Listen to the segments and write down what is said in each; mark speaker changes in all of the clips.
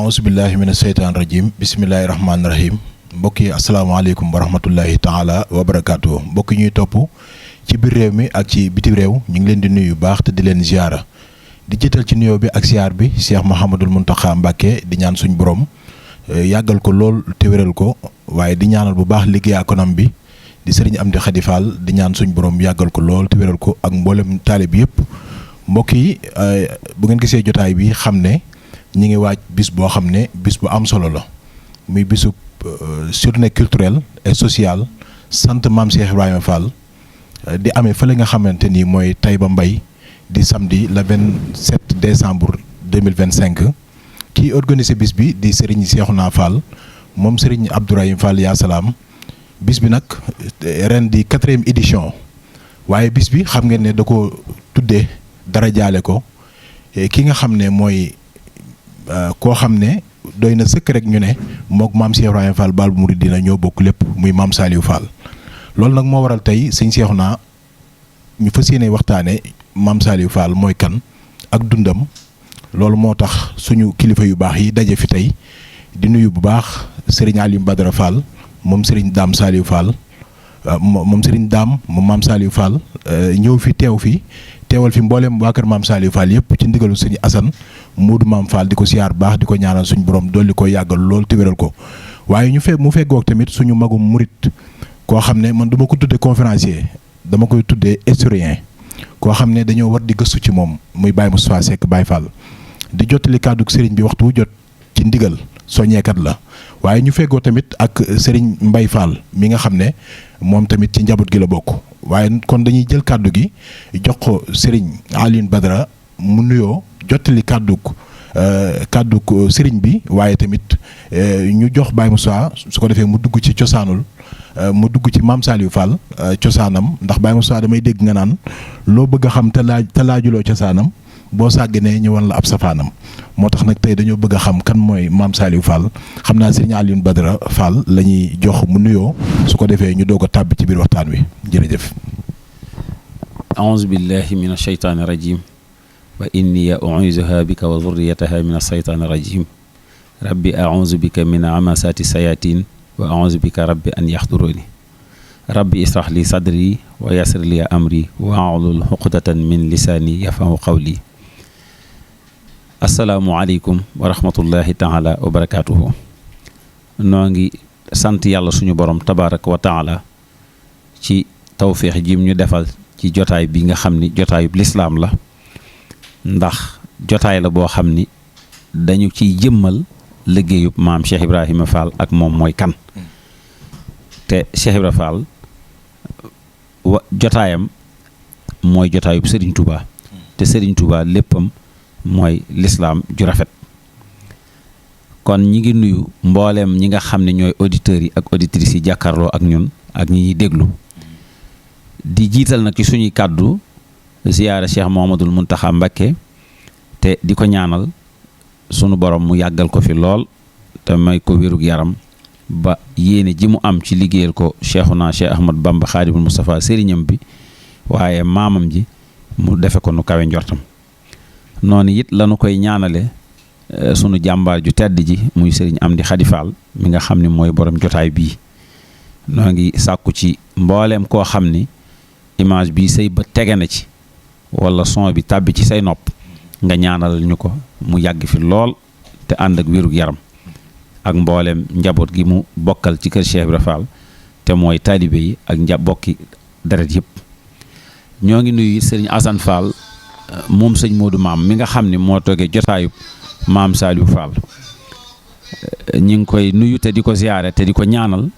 Speaker 1: aousubillahi mina seytaan rajim bisimillahi rahmaani rahim mbokk yi asalaamaaleykum wa rahmatullahi taala wa barakaatu mbokk ñuy topp ci biir réew mi ak ci biti réew ñu ngi leen di nuyu baax te di leen ziara di jiital ci nuyoo bi ak ziar bi Cheikh Mouhamadul Mountakha Mbacké di ñaan suñ borom yàggal ko lool te wéral ko waaye di ñaanal bu baax liggéey akonam bi di sëriñ Amdi Khady Fall di ñaan suñ borom yàggal ko lool te wéral ko ak mboolem taalib yëpp mbokk yi bu ngeen gisee jotaay bi xam ne ñi ngi waaj bis boo xam ne bis bu am solo la muy bisu journée culturelle et sociale sant maam Cheikh Ibrahima Fall di amee fële nga xamante ni mooy Taïba Mbaye di samedi le 27 décembre 2025 kii organisé bis bi di Serigne Cheikhouna Fall moom Serigne Abdourahim Fall yaa salaam bis bi nag ren di 4e édition waaye bis bi xam ngeen ne da ko tuddee dara jaale ko ki nga xam ne mooy koo xam ne doy na sëkk rek ñu ne mook maam Cheikh Ibrahima Fall Baabul Muridiina ñoo bokk lépp muy maam Saliou Fall loolu nag moo waral tey sëñ Cheikhouna ñu fas yéene waxtaane maam Saliou Fall mooy kan ak dundam loolu moo tax suñu kilifa yu baax yi daje fi tey di nuyu bu baax Serigne Aliou Badara Fall moom Serigne Dame Saliou Fall moom Serigne Dame moom maam Saliou Fall ñëw fi teewal fi mboolem waa kër maam Saliou Fall yëpp ci ndigalu sëñ Assane Moodu maam Fall di ko siyaar baax di ko ñaanal suñu borom dolli ko yàggal lool te wéral ko waaye mu feggoog tamit suñu magum murit koo xam ne man duma ko tuddee conférencier dama koy tuddee historien koo xam ne dañoo war di gëstu ci moom muy Baye Moustapha Seck Baye Fall di jottali kàddu sëriñ bi waxtu wu jot ci ndigal soññeekat la waaye ñu feggoo tamit ak sëriñ Mbaye Fall mi nga xam ne moom tamit ci njaboot gi la bokk waaye kon dañuy jël kàddu gi jox ko sëriñ Aliou Badara mu nuyoo jottali kàdduk sëriñ bi waaye tamit ñu jox Baye Moussa su ko defee mu dugg ci cosaanul mu dugg ci maam Saliou Fall cosaanam ndax Baye Moussa damay dégg nga naan loo bëgg a xam te laajuloo cosaanam boo sàgganee ñu wan la ab safaanam moo tax nag tey dañoo bëgg a xam kan mooy maam Saliou Fall xam naa sëriñ Aliou Badara Fall la ñuy jox mu nuyoo su ko defee ñu doog a tàbbi ci biir waxtaan wi jërëjëf.
Speaker 2: aouzu billahi min ashaytaani rajim wa inni u'iizuha bika wa zurriyataha min ashaytaani rajim rabbi aouzu bika min amasati sayatin wa aouzu bika rabbi an yaxduruni rabbi israh li sadri wa yassir li amri wa ahlul uqdatan min lisaani yafqahu qawli. asalaamualeykum wa rahmatullahi taala wa barakaatuhu. noo ngi sant yàlla suñu borom tabaaraka wa taala ci tawféex jim ñu defal ci jotaay bi nga xam ni jotaayub lislaam la ndax jotaay la boo xam ni dañu ciy jëmmal liggéeyub maam Cheikh Ibrahima Fall ak moom mooy kan te Cheikh Ibrahima Fall jotaayam mooy jotaayub Serigne Touba te Serigne Touba léppam mooy lislaam ju rafet kon ñi ngi nuyu mbooleem ñi nga xam ne ñooy auditeurs yi ak auditrices yi jàkkaarloo ak ñun ak ñi ñuy déglu di jiital nag ci suñuy kàddu ziyaara Cheikh Mouhamadoul Mountakha Mbacké te di ko ñaanal sunu borom mu yàggal ko fi lool te may ko wérug yaram ba yéene ji mu am ci liggéeyal ko Cheikhouna Cheikh Ahmad Bamba Khadimul Moustapha sëriñam bi waaye maamam ji mu defe ko nu kawe njortam noonu it lañu koy ñaanale sunu jàmbaar ju tedd ji muy sëriñ Amdi Khady Fall mi nga xam ni mooy borom jotaay bii noo ngi sàkku ci mbooleem koo xam ni image bi say ba tege na ci wala son bi tàbbi ci say nopp nga ñaanal ñu ko mu yàgg fi lool te ànd ak wérug yaram ak mbooleem njaboot gi mu bokkal ci kër Cheikh Ibrahima Fall te mooy taalibe yi ak bokki deret yëpp ñoo ngi nuyu sëriñ Assane Fall moom sëñ Modou maam mi nga xam ne moo toogee jotaayub maam Saliou Fall ñi ngi koy nuyu te di ko ziyaare te di ko ñaanal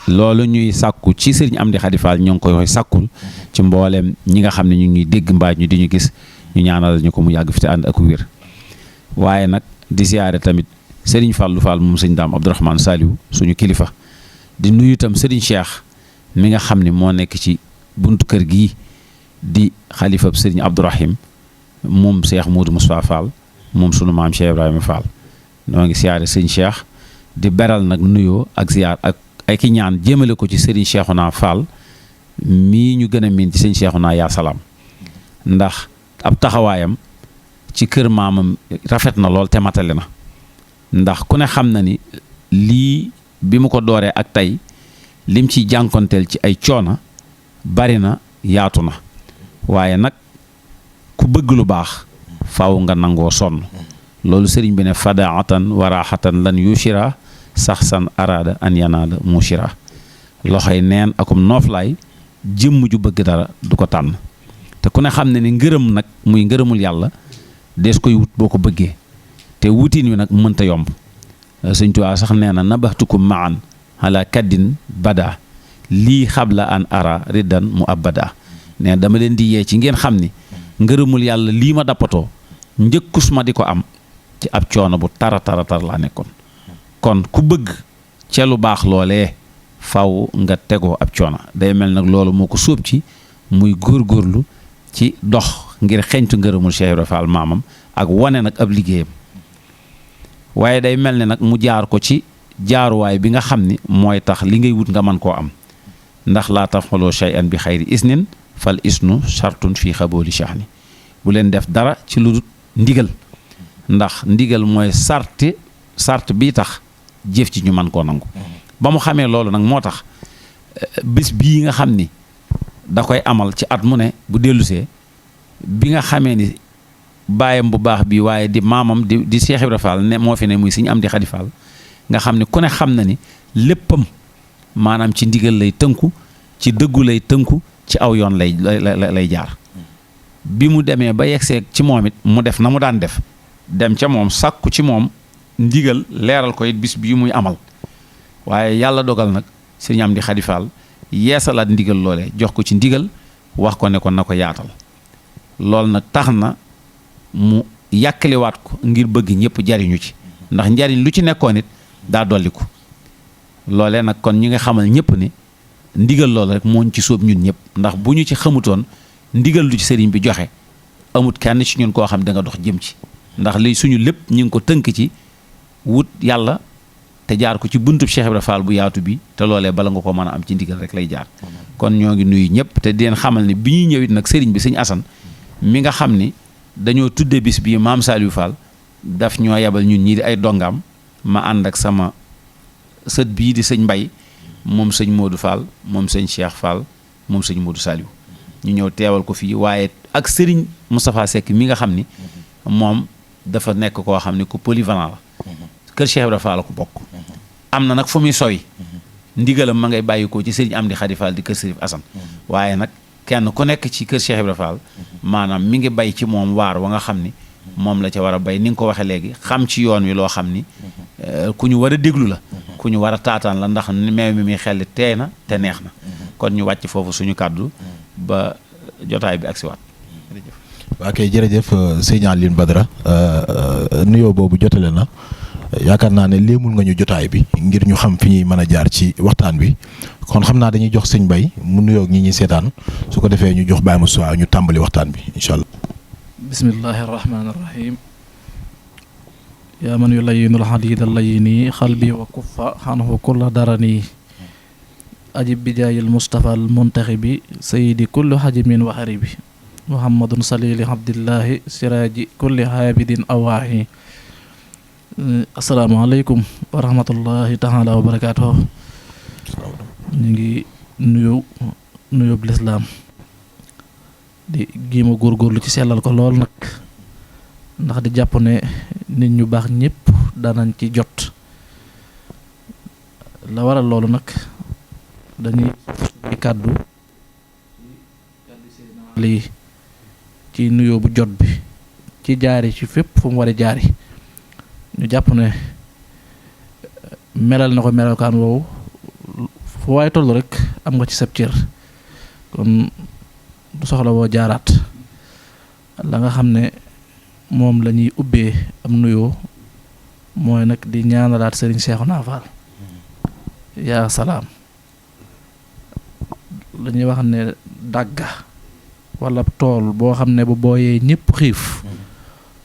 Speaker 2: loolu ñuy sàkku ci sëriñ Amdi Khady Fall ñoo ngi koy sàkkul ci mbooleem ñi nga xam ne ñu ngi dégg mbaaj ñu di ñu gis ñu ñaanal ñu ko mu yàgg fi te ànd ak wér waaye nag di ziyaare tamit sëriñ Fallou Fall moom sëñ Dame Abdourahmane Saliou suñu kilifa di nuyu itam sëriñ Cheikh mi nga xam ne moo nekk ci buntu kër gii di xalifab sëriñ Abdourahim moom Cheikh Modou Moustapha Fall moom sunu maam Cheikh Ibrahima Fall noo ngi siyaare sëriñ Cheikh di beral nag nuyoo ak ziyaar ak ay ki ñaan jéemale ko ci sëriñ Cheikhouna Fall mii ñu gën a miin ci sëriñ Cheikhouna yaa salaam ndax ab taxawaayam ci kër maamam rafet na lool te matale na ndax ku ne xam na ni lii bi mu ko dooree ak tey lim ci jànkonteel ci ay coona bari na yaatu na waaye nag ku bëgg lu baax faaw nga nangoo sonn loolu sëriñ bi ne fadaatan waraxatan lan yushira saxsan araada an yanaala mushira loxoy neen akum nooflaay jëmm ju bëgg dara du ko tànn te ku ne xam ne ni ngërëm nag muy ngërëmul yàlla dees koy wut boo ko bëggee te wutiin wi nag mënta yomb sëñ Tuubaa sax nee na nabaxtukum maan ala kaddin bada lii xabla an ara riddan mu abada ne dama leen di yee ci ngeen xam ni ngërëmul yàlla lii ma dappatoo njëkkus ma di ko am ci ab coono bu tara laa nekkoon kon ku bëgg ca lu baax loolee faw nga tegoo ab coono day mel nag loolu moo ko sóob ci muy góorgóorlu ci dox ngir xeñtu ngërëmul Cheikh Ibra Fall maamam ak wane nag ab liggéeyam waaye day mel ne nag mu jaar ko ci jaaruwaay bi nga xam ni mooy tax li ngay wut nga mën koo am ndax laa tafaloo shay'an bi xayri isnin fal isnu shartun fii xabooli shahni bu leen def dara ci lu dul ndigal ndax ndigal mooy sart bii tax jëf ci ñu mën koo nangu ba mu xamee loolu nag moo tax bis bii nga xam ni da koy amal ci at mu ne bu dellusee bi nga xamee ni baayam bu baax bi waaye di maamam di Cheikh Ibra Fall ne moo fi ne muy Sëñ Amdi Xadi Fall nga xam ne ku ne xam na ni léppam maanaam ci ndigal lay tënku ci dëggu lay tënku ci aw yoon lay jaar bi mu demee ba yegsee ci moom it mu def na mu daan def dem ca moom sàkku ci moom ndigal leeral ko it bis bii muy amal waaye yàlla dogal nag Sëñ Amdi Xadi Fall yeesalaat ndigal loolee jox ko ci ndigal wax ko ne ko na ko yaatal loolu nag tax na mu yàkkaliwaat ko ngir bëgg ñëpp jariñu ci ndax njariñ lu ci nekkoon it daa dolliku loolee nag kon ñi nga xamal ñëpp ni ndigal loolu rek mooñ ci sóob ñun ñëpp ndax bu ñu ci xamutoon ndigal lu ci sëriñ bi joxe amut kenn ci ñun koo xam da nga dox jëm ci ndax li suñu lépp ñu ngi ko tënk ci wut yàlla te jaar ko ci buntub Cheikh Ibra Fall bu yaatu bi te loolee bala nga ko mën a am ci ndigal rek lay jaar kon ñoo ngi nuyu ñëpp te di leen xamal ni bi ñuy ñëwit nag sëriñ bi sëñ Asan mi nga xam ni dañoo tudde bis bii maam Saliou Fall daf ñoo yebal ñun ñii di ay dongaam ma ànd ak sama sët bii di sëñ Mbay moom sëñ Modou Fall moom sëñ Cheikh Fall moom sëñ Modou Saliou ñu ñëw teewal ko fii waaye ak sëriñ Moustapha Seck mi nga xam ni moom dafa nekk koo xam ni ku polyvalent la kër Cheikh Ibra Fall ko bokk am na nag fu muy soy ndigalam ma ngay bàyyikoo ci sëriñ Amdi Xadi Fall di kër Sërif Asan waaye nag kenn ku nekk ci kër Cheikh Ibra Fall maanaam mi ngi bay ci moom waar wa nga xam ni moom la ca war a bay ni nga ko waxee léegi xam ci yoon wi loo xam ni ku ñu war a déglu la ku ñu war a taataan la ndax meew mi muy xelli teey na te neex na kon ñu wàcc foofu suñu kàddu ba jotaay bi agsiwaat
Speaker 1: waa kay jërëjëf sëñ Alioune Badara nuyoo boobu jotale na yaakaar naa ne léemul nga ñu jotaay bi ngir ñu xam fi ñuy mën a jaar ci waxtaan bi kon xam naa dañuy jox sëñ Bay mu nuyoo ak ñi ñuy seetaan su ko defee ñu jox Baye Moussa ñu tàmbali waxtaan bi incha allah.
Speaker 3: bismillahi arrahmani irrahim yaa man yulayinul hadida layini xalbi wa kuffa xanhu kulla darani ajib bijaayil mustafa al muntaxibi sayidi kulli hajimin wa haribi muhammadun salili abdillahi siraji kulli habidin awaahi asalaamaaleykum wa rahmatullahi taala wa barakaatuh ñu ngi nuyób lislaam di giima góorgóorlu ci sellal ko lool nag ndax di jàpp ne nit ñu baax ñëpp danañ ci jot la waral loolu nag dañuy kàddu lii ci nuyoo bu jot bi ci jaari ci fépp fu mu war a jaari ñu jàpp ne melal na ko melokaan woowu fu waaye toll rek am nga ci sab cër kon du soxla woo jaaraat la nga xam ne moom la ñuy ubbee am nuyoo mooy nag di ñaanalaat sëriñ Seexuna Faal yaa salaam la ñuy wax ne dàgga wala tool boo xam ne bu booyee ñëpp xiif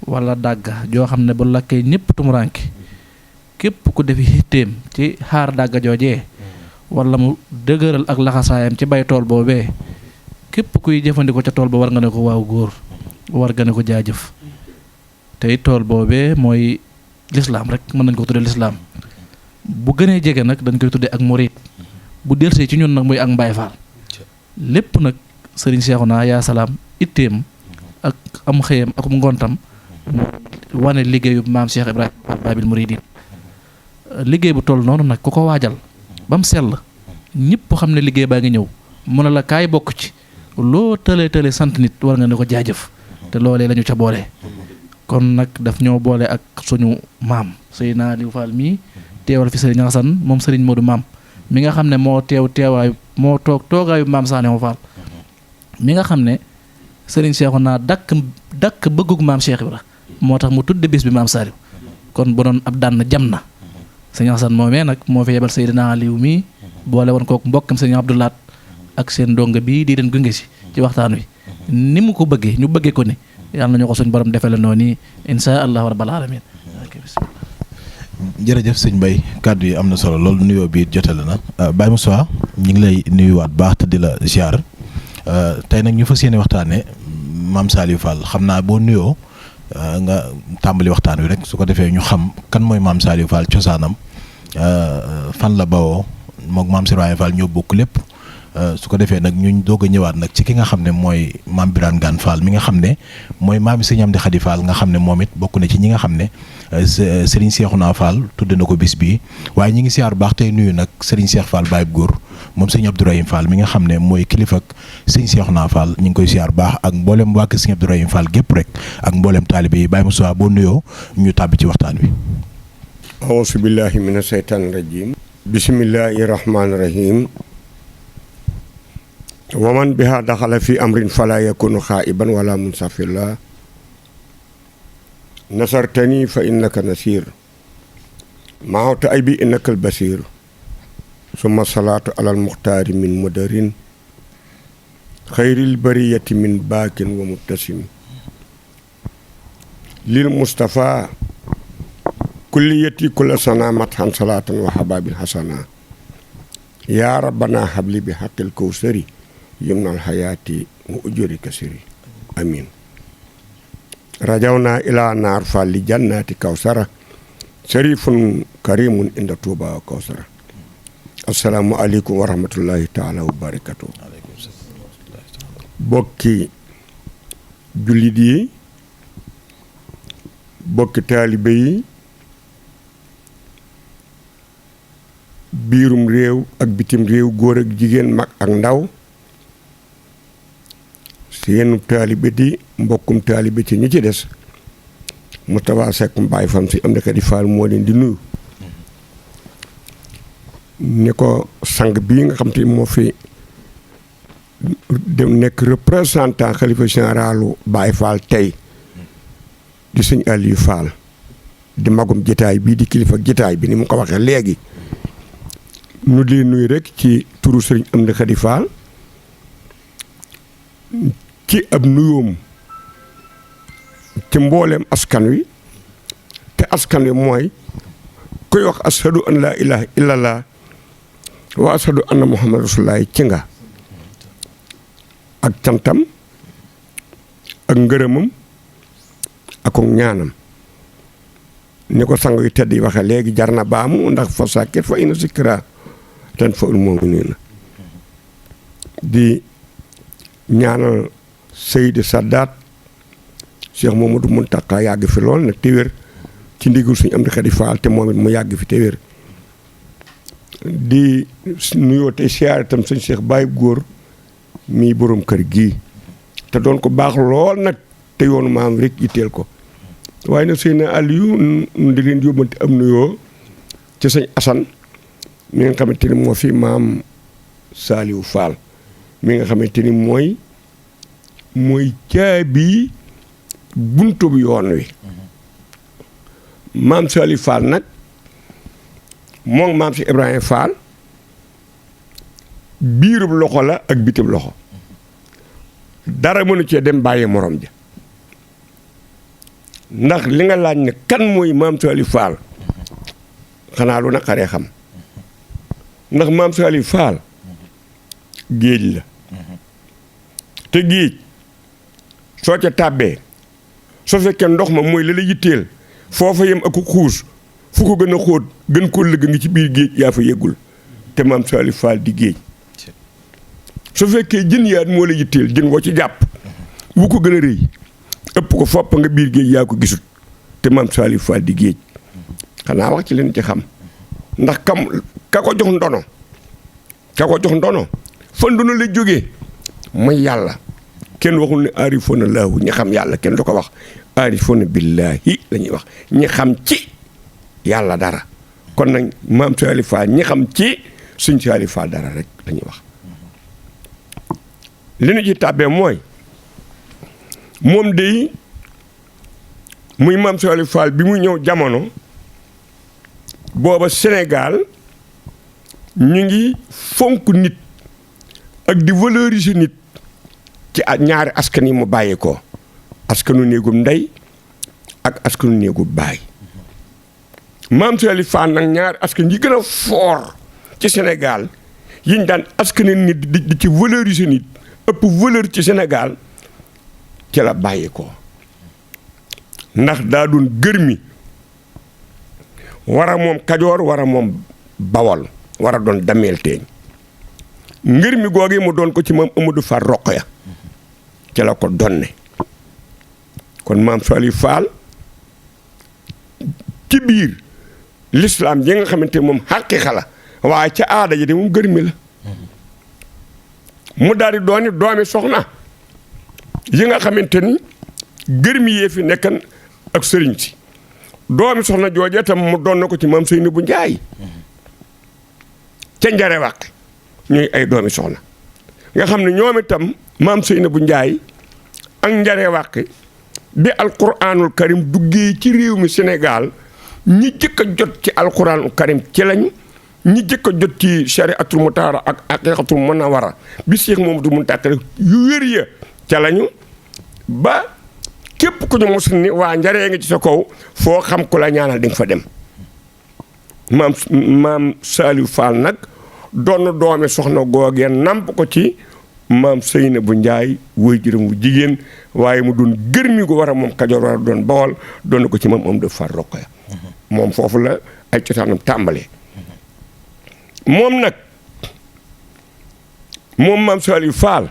Speaker 3: wala dàgga joo xam ne bu lakkee ñëpp tumuraanki képp ku defi xitteem ci xaar dàgga joojee wala mu dëgëral ak laxasaayam ci bay tool boobee képp kuy jëfandikoo ca tool ba war nga ne ko waaw góor war nga ne ko jaajëf tey tool boobee mooy lislaam rek mën nañ ko tuddee lislaam bu gënee jege nag dañ koy tuddee ak murid bu delsee ci ñun nag muy ak Mbaye Fall lépp nag sëriñ Cheikhouna yaa salaam itteem ak am xëyam ak ngontam wane liggéeyu maam Cheikh Ibrahima Fall Babil Mouridine liggéey bu toll noonu nag ku ko waajal ba mu sell ñëpp xam ne liggéey baa ngi ñëw mu ne la kaay bokk ci loo tële sant nit war nga ne ko jaajëf te loolee lañu ca boole. kon nag daf ñoo boole ak suñu maam Seydina Aliou Fall mii teewal fi Serigne Assane moom Serigne Modou maam mi nga xam ne moo teewaayu moo toogaayu maam Saneho Fall mi nga xam ne Serigne Cheikhouna dakk bëggug maam Cheikh Ibra moo tax mu tudde bis bi maam Saliou kon bu doon ab dànn jam na Serigne Assane moomee nag moo fi yebal Seydina Aliou mii boole woon kooku mbokkam Serigne Abdoulaat ak seen donga bii di leen gunge si ci waxtaan wi ni mu ko bëggee ñu bëggee ko ni yàlla nañu ko suñ borom defee la noonu nii insha allahu rabbal alamin.
Speaker 1: jërëjëf sëñ Mbaye kàddu yi am na solo loolu nuyoo bi jotale na Baye Moussa ñu ngi lay nuyuwaat baax te di la ziar tey nag ñu fas yéene waxtaanee maam Saliou Fall xam naa boo nuyoo nga tàmbali waxtaan wi rek su ko defee ñu xam kan mooy maam Saliou Fall cosaanam fan la bawoo moog maam Sirwaye Fall ñoo bokk lépp. su ko defee nag ñu doog a ñëwaat nag ci ki nga xam ne mooy maam Birane Gane Fall mi nga xam ne mooy maami Sëñ Amdi Khady Fall nga xam ne moom it bokk na ci ñi nga xam ne Serigne Cheikhouna Fall tudd na ko bis bii waaye ñi ngi siyaar baax tey nuyu nag Serigne Cheikh Fall Baye Góor moom Sëñ Abdourahim Fall mi nga xam ne mooy kilifa ak Sëñ Cheikhouna Fall ñu ngi koy siyaar baax ak mboolem waa kër Sëñ Abdourahim Fall gépp rek ak mboolem taalibe yi Baye Moussa boo nuyoo ñu tàbbi ci waxtaan wi.
Speaker 4: auzu billahi mina shaytaani rajim bismillahi rahmaani rahim waman biha daxala fi amrin fala yakunu xaa'iban wala munsafila nasartani fa innaka nasir maawta ay bi innaka albasir summa salaatu alal muxtaari min mudarin xayril bariyati min baakin wa mubtasim lil mustafa kulliyati kulla sana mathan salaatan wa hababil hasana yaa rabbana habli bi haqqil kawsari yumnal hayaati mu ujuri kasiri amin rajawna ila naar fall li jannati kawsara sharifun karimun inda tuuba wa kawsara assalaamu aleykum wa rahmatullahi taala wa barakatuh bokki jullit yi bokki taalibe yi biirum réew ak bitim réew góor ak jigéen mag ak ndaw seenu taalibe di mbokkum taalibe ci ñi ci des Moustapha Seck Mbaye Fam si Amdi Khady Fall moo leen di nuyu ni ko sang bii nga xam te moo fi dem nekk représentant xalifa généralu Baye Fall tey di sëñ Aliou Fall di magum jitaay bii di kilifa jitaay bi ni mu ko waxee léegi nu di nuyu rek ci turu sëriñ Amdi Khady Fall ci ab nuyoom ci mbooleem askan wi te askan wi mooy koy wax ashadu an laa ilaha illallah wa ashadu anna muhammad rasulullah ci nga ak cantam ak ngërëmam ak ñaanam ni ko sang yu tedd yi waxe léegi jar na baamu ndax fa sakir fa ina zikra tan fa ul mu'minina di ñaanal Seydi Sadat Cheikh Mamadou Mountakha yàgg fi lool nag te wér ci ndigul suñu Amdi Khady Fall te moom it mu yàgg fi te wér di nuyoo tey siyaare itam sëñ Cheikh Baye Góor mii borom kër gii te doon ko baax lool nag te yoonu maam rek yitteel ko waaye nag Seydina Aliou di leen yóbbante am nuyoo ci sëñ Assane mi nga xamante ni moo fi maam Saliou Fall mi nga xamante ni mooy caabi buntu bu yoon wi maam Saliou Fall nag moom maam si Ibrahima Fall biirub loxo la ak bitib loxo dara mënu cee dem bàyyi morom ja ndax li nga laaj ne kan mooy maam Saliou Fall xanaa lu naqaree xam ndax maam Saliou Fall géej la te géej soo ca tàbbee soo fekkee ndox ma mooy la la yitteel foofa yem ak xuus fu ko gën a xóot gën koo lëgg ngi ci biir géej yaa fa yeggul te maam Salif Fall di géej su fekkee jën yaat moo la yitteel jën woo ci jàpp bu ko gën a rëy ëpp ko fopp nga biir géej yaa ko gisut te maam Salif Fall di géej xanaa wax ci leen ci xam ndax ka ko jox ndono fa ndono la jógee mooy yàlla kenn waxul ne aarifoona laahu ñi xam yàlla kenn du ko wax aarifoona billaahi la ñuy wax ñi xam ci yàlla dara kon nag maam Salif Fall ñi xam ci suñ Salif Fall dara rek la ñuy wax li ñu ci tàbbee mooy moom day muy maam Salif Fall bi mu ñëw jamono booba Sénégal ñu ngi fonk nit ak di valoriser nit ci ñaari askan yi mu bàyyi ko askanu néegum ndey ak askanu néegum baay maam Salif Fall nag ñaari askan yi gën a fort ci Sénégal yiñ daan askane nit di ci valoriser nit ëpp valeur ci Sénégal ci la bàyyi ko ndax daa doon gërmi war a moom Kajoor war a moom Bawol war a doon dameel teeñ ngër mi googi mu doon ko ci maam Amadou Fall Rokhaya ci la ko donne kon maam Salif Fall ci biir l'islam yi nga xamante moom xaqiiqa la waaye ca aada ji de moom gërmi la mu daal di dooni doomi soxna yi nga xamante ni gërmi yee fi nekkan ak sëriñ si doomi soxna joojee tam mu doon na ko ci maam Seynabou Njaay ca njare wàq ñuy ay doomi soxna nga xam ne ñoom itam maam Seynabou Njaay ak njare wàq bi alquranul karim duggee ci réew mi Sénégal ñi jëkk a jot ci alquranul karim ci lañu ñi jëkk a jot ci shariatul mutahara ak haqiqatul munawwara bi Cheikh Mamadou Mountakha yu wér ya ca lañu ba képp ku ñu mos ni waa njaree nga ci sa kaw foo xam ku la ñaanal di nga fa dem maam Salif Fall nag doon doomi soxna googee namp ko ci maam Seynabou Njaay waajuram wu jigéen waaye mu doon gërmi gu war a moom Kajoor war a doon Bawol doon ko ci maam Amadou Fall Rokhaya moom foofu la ay cosaanam tàmbalee moom nag moom maam Salif Fall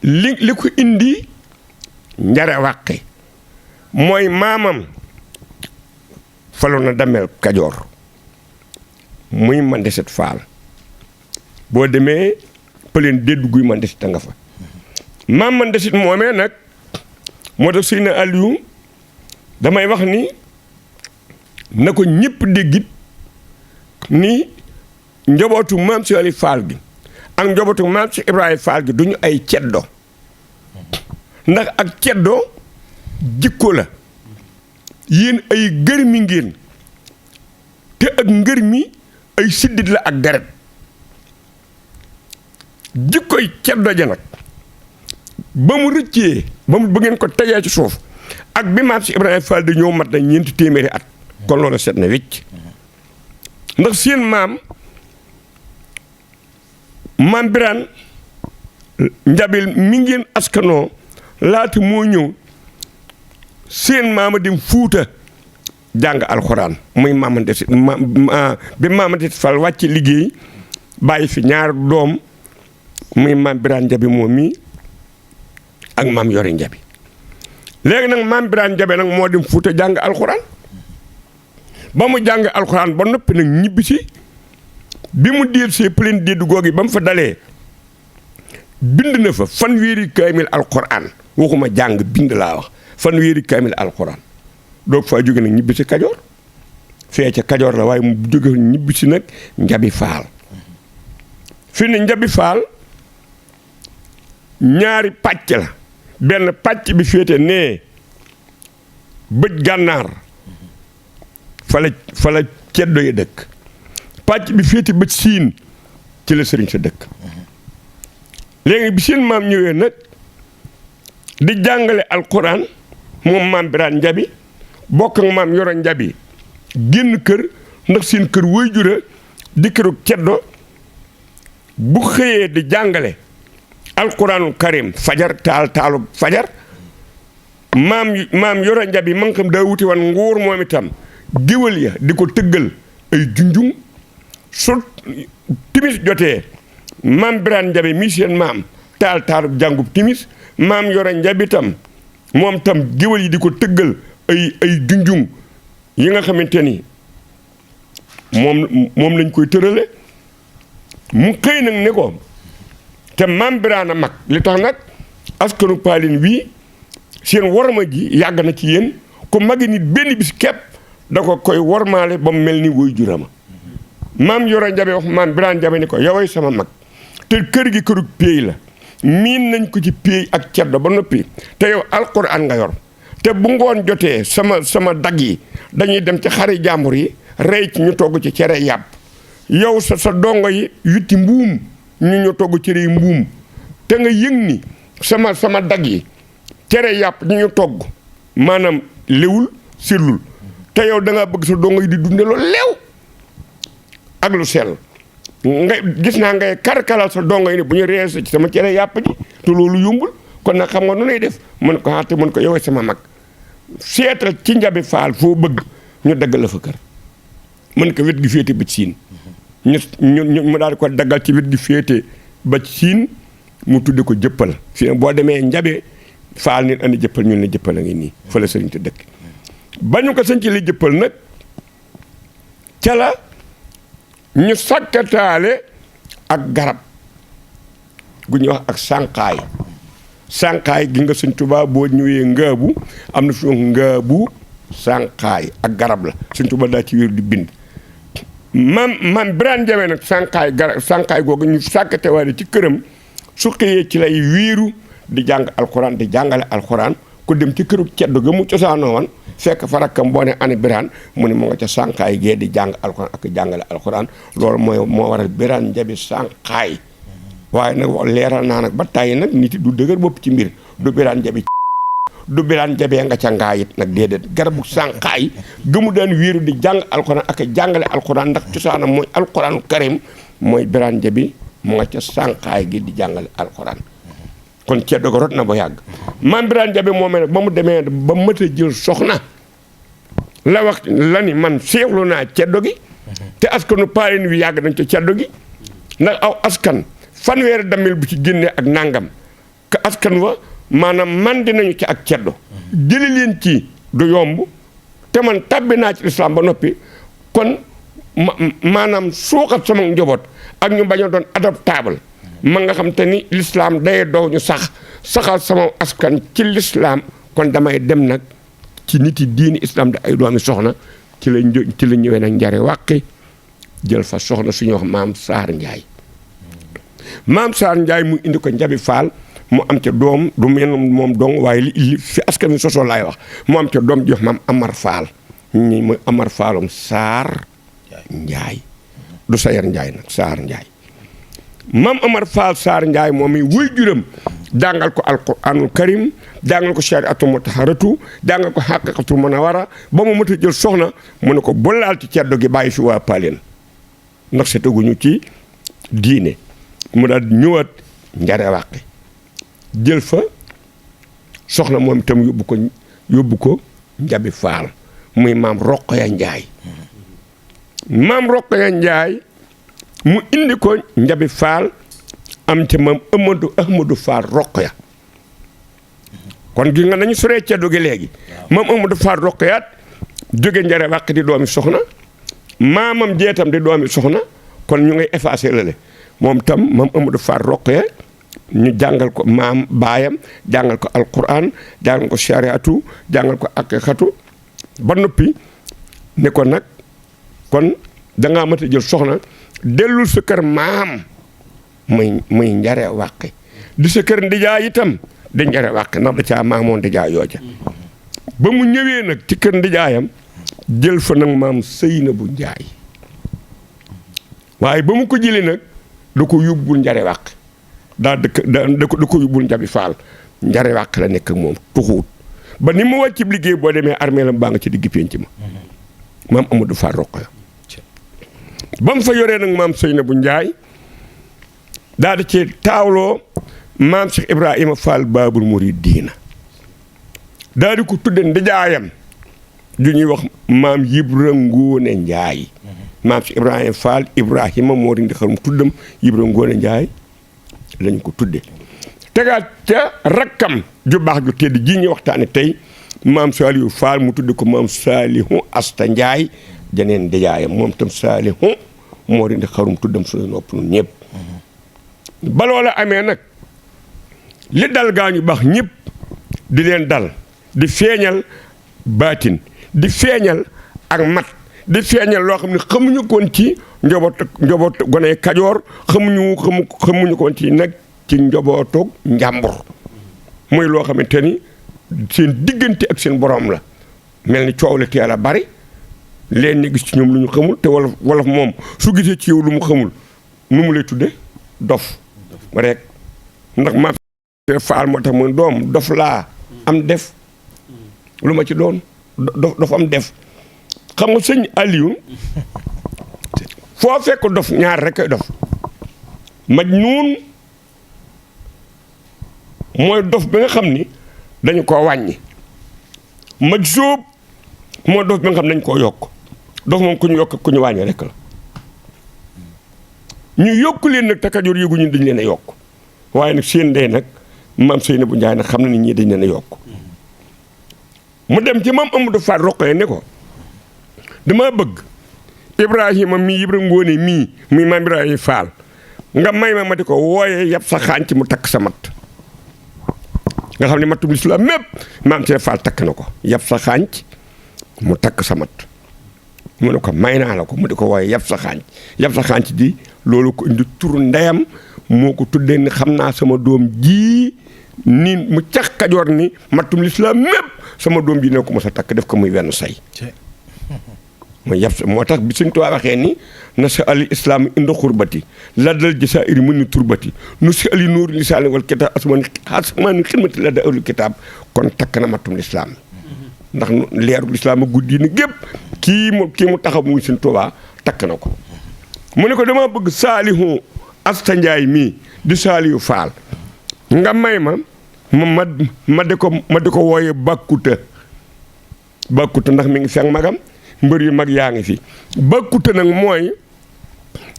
Speaker 4: li ko indi njare wàqi mooy maamam faloon na damel Kajoor muy Mandeset Fall boo demee pëleen déddu guy Mandeset a nga fa maam Mandeset moomee nag moo tax Seyna Aliou damay wax ni na ko ñëpp déggit ni njobootu maam Salif Fall gi ak njobootu maam si Ibrahima Fall gi duñu ay ceddo ndax ak ceddo jikko la yéen ay gërmi ngeen te ak ngërmi ay siddit la ak deret jikkoy ceddo ja nag ba mu rëccee ba ngeen ko tegee ci suuf ak bi maam si Ibrahima Fall di ñëw mat na 4 téeméeri at kon loolu set na wecc ndax seen maam Biraan Njabil mi ngeen askanoo laata moo ñëw seen maama dem Fuuta jàng alxuraan muy maama Ndesit bi maama Ndesit Fall wàcc liggéey bàyyi fi ñaar doom muy maam Biraan Njabi moom mi ak maam Yori Njabi léegi nag maam Biraan Njabi nag moo dem Fuuta jàng alxuraan ba mu jàng alxuraan ba noppi nag ñibbisi bi mu déet see plein déeddu googi ba mu fa dalee bind na fa fanweeri kaamil alxuraan waxuma jàng bind laa wax fanweeri kaamil alxuraan doog faa jóge nag ñibbisi Kajoor fee ca Kajoor la waaye mu jóge ñibbisi nag Njabi Faal fi ne Njabi Faal ñaari pàcc la benn pàcc bi féete nee bëj gànnaar fa la ceddo ya dëkk pàcc bi féete bët siin ci la sëriñ sa dëkk léegi bi seen maam ñëwee nag di jàngale alquran moom maam Biraan Njabi bokk ak maam Yoro Njabi génn kër ndax seen kër woy jura di këru ceddo bu xëyee di jàngale alquranul karim fajar taalu fajar maam Yoro Njabi ma nga xam daa wuti woon nguur moom itam géwël ya di ko tëggal ay junjung su timis jotee maam Birane Njabi mii seen maam taal taalub jàngub timis maam Yoro Njabi tam moom tam géwël yi di ko tëggal ay junjung yi nga xamante ni moom lañ koy tërale mu xëy nag ne ko te maam Birane a mag li tax nag askanu paalin wii seen worma ji yàgg na ci yéen ku magi nit benn bis kepp da ko koy wormaale ba mu mel ni woy jurama maam Yoro Njabi wax maam Birane Njabi ni ko yoway sama mag te kër gi kërug péey la miin nañ ko ci péey ak ceddo ba noppi te yow alxuraan nga yor te bu ngoon jotee sama dag yi dañuy dem ci xari jàmbur yi rey ci ñu togg ci cere yàpp yow sa dongo yi yutti mbuum ñu togg cere mbuum te nga yëg ni sama dag yi cere yàpp ñu togg maanaam léwul sirlul te yow da ngaa bëgg sa dongo yi di dunde loolu leew ak lu sell nga gis naa ngay karkalal sa dongo yi ne bu ñu reese ci sama cere yàpp ji te loolu yombul kon nag xam nga nu nay def mën ko xaate mën ko yow sama mag seetal ci Njabi Faal foo bëgg ñu dagg la fa kër mën ko wet gi féete ba siin ñu daal di ko daggal ci wet gi féete ba siin mu tudde ko jëppal fii boo demee Njabi Faal nit andi jëppal ñun la jëppal a ngi nii fa la sëriñ te dëkk ba ñu ko sañ ci li jëppal nag ca la ñu sàkkataale ak garab gu ñuy wax ak sànqaay gi nga sëñ Tuubaa boo ñëwee ngaabu am na fi ngaabu sànqaay ak garab la sëñ Tuubaa daa ci wér di bind maam Birane Njabi nag sànqaay googu ñu sàkkatewaale ci këram su xëyee ci lay wiiru di jàng alxuraan di jàngale alxuraan ku dem ci këru ceddo ga mu cosaanoo woon fekk fa rakkam boo ne ani Birane mu ne mu nga ca sànqaay gee di jàng alxuraan ak jàngale alxuraan loolu moo waral Birane Njabi sànqaay waaye nag leeral naa nag ba tàyyi nag nit du dëgër bopp ci mbir du Birane Njabi du Birane Njabi nga ca ngaayit nag déedéet garabu sànqaay gëmu daan wéeru di jàng alxuraan ak jàngale alxuraan ndax cosaanam mooy alxuraanu karim mooy Birane Njabi mu nga ca sànqaay gi di jàngale alxuraan kon ceddo ko rot na ba yàgg maam Birane Njabi moomee nag ba mu demee ba mët a jël soxna la wax la ni man seexlu naa ceddo gi te askanu paalin wi yàgg nañ ca ceddo gi ndax aw askan fanweeri damil bu ci génnee ak nangam ka askan wa maanaam man dinañu ci ak ceddo jëli leen ci du yomb te man tàbbi naa ci lislaam ba noppi kon maanaam suuxat sama njaboot ak ñu bañ a doon adaptable ma nga xam te ni lislaam day doo ñu saxal sama askan ci lislaam kon damay dem nag ci nit yi diini islam da ay doomi soxna ci la ñëwee nag njare wàqi jël fa soxna suñu wax maam Saar Njaay maam Saar Njaay mu indi ko Njabi Faal mu am ca doom du mel moom dong waaye li fi askan wi sosoo laay wax mu am ca doom ji wax maam Amar Faal ñi mooy Amar Faalum Saar Njaay du Sayar Njaay nag Saar Njaay maam Amar Faal Saar Njaay moom i wuy juram jàngal ko alquraanul karim jàngal ko shariatu mutaharatu jàngal ko xaqiqatul munawara ba mu mën a jël soxna mu ne ko bolaal ci ceddo gi bàyyi fi waa Paaleen ndax seteguñu ci diine mu daal ñëwaat njare wàqi jël fa soxna moom itam yóbbu ko Njabi Faal muy maam Roqaya Njaay maam Roqaya Njaay mu indi ko Njabi Faal am ca maam Ahmadou Faal Roqaya kon gi nga nañu soree ceddo gi léegi maam Ahmadou Faal Roqayaat jóge njare wàq di doomi soxna maamam jeetam di doomi soxna kon ñu ngay effacé lale moom tam maam Ahmadou Faal Roqaya ñu jàngal ko maam baayam jàngal ko alquran jàngal ko shariatu jàngal ko aqiqatu ba noppi ne ko nag kon dangaa mat a jël soxna dellul sa kër maam muy njare wàqi di sa kër ndijaay itam di njare wàqi ndax da caa maamoon ndijaay yooja ba mu ñëwee nag ci kër ndijaayam jël fa nag maam Seynabu Njaay waaye ba mu ko jëlee nag da ko yóbbul njare wàqi da ko yóbbul Njabi Faal njare wàqi la nekk ak moom tuxuut ba ni mu wàcc liggéey boo demee armée la baa nga ci digg pénc ma maam Amadou Faal Roqaya ba mu fa yoree nag maam Seynabu Njaay daal di ci taawloo maam Cheikh Ibrahima Fall Baabul Muridiina daal di ko tudde ndijaayam ju ñuy wax maam Yibra Ngoone Njaay maam si Ibrahima Fall Ibrahima moo di ndi xarum tuddam Yibra Ngoone Njaay lañ ko tudde tegaat ca rakkam ju baax ju tedd ji ñuy waxtaane tey maam Saliou Fall mu tudde ko maam Salihu Asta Njaay janeen ndijaayam moom tam Salihu moo di ndi xarum tuddam suñu nopp nun ñëpp ba loola amee nag li dal gaa ñu baax ñëpp di leen dal di feeñal baatin di feeñal ak mat di feeñal loo xam ne xamuñu koon ci njaboot gone Kajoor xamuñu koon ci nag ci njabootu njàmbur muy loo xamante ni seen diggante ak seen borom la mel ni coow la teel a bari leen ni gis ci ñoom lu ñu xamul te wolof moom su gisee ci yow lu mu xamul nu mu lay tudde dof rek ndax ma faal moo tax muy doom dof laa am def lu ma ci doon dof am def xam nga sëñ Aliou foo fekk dof ñaar rek koy dof majnuun mooy dof bi nga xam ni dañu koo wàññi majzuub mooy dof bi nga xam ne dañu koo yokk dof moom ku ñu yokk ku ñu wàññi rek la ñu yokk leen nag te Kajoor yëgu ñu dañ leen a yokk waaye nag seen ndey nag maam Seynabou Ndiaye nag xam na ni ñii dañ leen a yokk mu dem ci maam Amadou Fall Roqee ne ko dama bëgg Ibrahima mii Ibra Ngoone mii muy maam Ibrahima Fall nga may ma di ko wooyee yab sa xànc mu takk sa mat nga xam ne matum lislaam mépp maam Seydou Fall takk na ko yab sa xànc mu takk sa mat mu ne ko may naa la ko mu di ko wooyee yab sa xànc di loolu ko indi tur ndeyam moo ko tuddee ni xam naa sama doom ji ni mu cax Kajoor ni matum lislaam mépp sama doom ji ne ko mos a takk def ko muy wenn say mooy yab sa moo tax bi Sëñ Tuubaa waxee ni na sa ali islaam inda xurbati la dal jasaa'iri mën ni turbati nu si ali nuuru lisaani wal kitaab asmaani xidmati la da awlu kitaab kon takk na matum lislaam ndax leeru lislaam a guddi ni gépp kii mu taxaw muy Sëñ Tuubaa takk na ko mu ne ko dama bëgg Saalihu Asta Njaay mii di Saliou Fall nga may ma di ko wooye bàkkuta ndax mi ngi fekk magam mbër yu mag yaa ngi fi bàkkuta nag mooy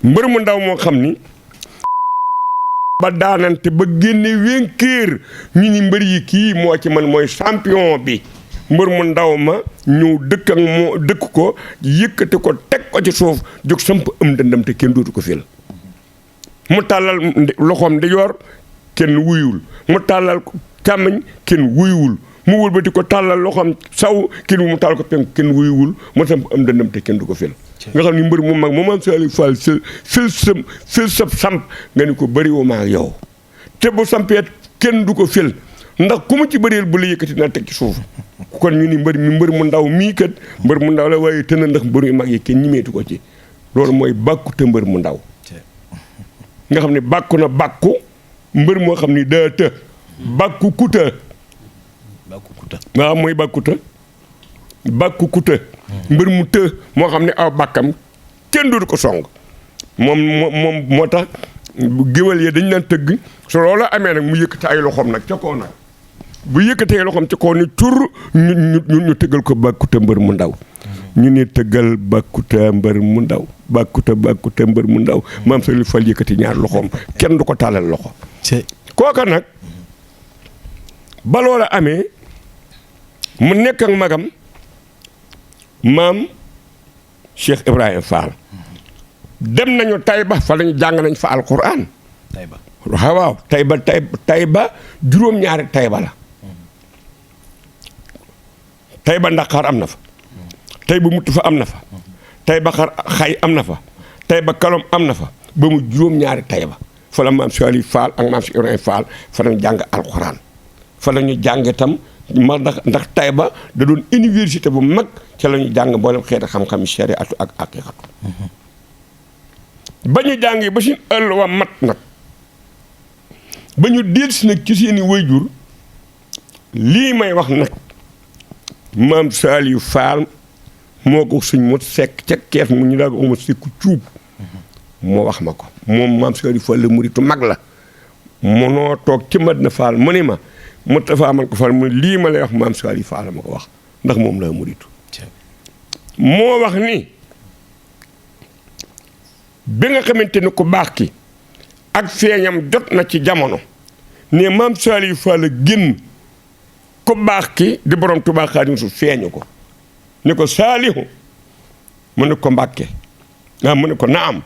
Speaker 4: mbër mu ndaw moo xam ni ba daanante ba génne wénkéer ñu ni mbër yi kii moo ci man mooy champion bi mbër mu ndaw ma ñëw dëkk ko yëkkate ko teg ko ci suuf jóg samp am dëndam te kenn dootu ko fil mu tàllal loxoom ndijoor kenn wuyul mu tàllal càmmoñ kenn wuyuwul mu wëlbati ko tàllal loxoom saw mu tàllal ko penk kenn wuyuwul mu samp am dëndam te kenn du ko fil nga xam ni mbër mu mag moom Saliou Fall fil sab samp nga ni ko bëriwu maa yow te bu sampee kenn du ko fil ndax ku mu ci bëreel bu la yëkkati na teg ci suuf kon ñu ni mbër mu ndaw mii kat mbër mu ndaw la waaye tëna ndax mbër yu mag yi kenn ñimeetu ko ci loolu mooy bàkku te mbër mu ndaw nga xam ne bàkku na bàkku mbër moo xam ni daa të bàkku kuta waaw mooy bàkku kuta mbër mu të moo xam ne aw bàkkam kenn dootu ko song moom moo tax géwél yi dañ daan tëgg su loolu amee nag mu yëkkati ay loxoom nag ca kaw nag bu yëkkatee loxoom ca kaw ni tur ñu tëggal ko bàkkuta mbër mu ndaw ñu ne tëggal bàkkuta mbër mu ndaw bàkkuta mbër mu ndaw maam Saliou Fall yëkkati ñaar loxoom kenn du ko tàllal loxo kooka nag ba loola amee mu nekk ak magam maam Cheikh Ibrahima Fall dem nañu Tayba fa lañu jàng nañ fa alquran waaw Tayba juróom-ñaari Tayba la Tayba Ndakaar am na fa Tayba mutt fa am na fa Tayba xay am na fa Tayba kalom am na fa ba mu juróom-ñaari Tayba fa la maam Saliou Fall ak maam Cheikh Ibrahima Fall fa lañu jàng alquran fa la ñu jàng itam ndax Tayba da doon université bu mag ca la ñu jàng mboolem xeeti xam-xam shariatu ak aqiqatu ba ñu jàngee ba suñu ëll wa mat nag ba ñu dellusi nag ci seeni wayjur lii may wax nag maam Saliou Fall moo ko suñ mot sekk ca kees mu ñu daa ko ma sekku cuub moo wax ma ko moom maam Saliou Fall la muritu mag la munoo toog ci Madina Fall mu ni ma Moustapha man ko Fall mu lii ma lay wax maam Saliou Fall ma ko wax ndax moom laa muritu moo wax ni bi nga xamante ni ku baax ki ak feeñam jot na ci jamono ne maam Saliou Fall génn ku baax ki di borom Tuubaa Xaadimu Rasuul feeñu ko ni ko Saalihu mu ne ko Mbàkke mu ne ko naam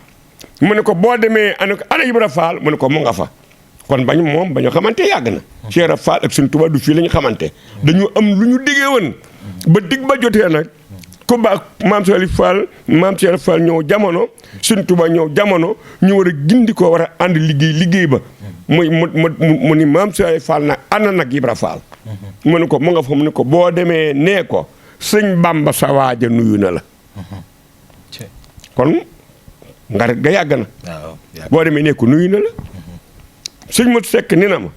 Speaker 4: mu ne ko boo demee ana Ibra Fall mu ne ko mu nga fa kon bañu xamante yàgg na Cheikh Ibra Fall ak Sëñ Tuubaa du fii la ñu xamante dañu am lu ñu diggee woon ba dig ba jotee nag ku baax maam Saliou Fall maam Cheikh Ibra Fall ñëw jamono Sëñ Tuubaa ñëw jamono ñu war a gindi ko war a ànd liggéey ba mu ni maam Saliou Fall nag ana nag Ibra Fall mu ne ko mu nga fa mu ne ko boo demee nee ko sëñ Bamba sa waaja nuyu na la kon nga rek ga yàgg na boo demee nee ko nuyu na la sëñ Mat Sekk ni na ma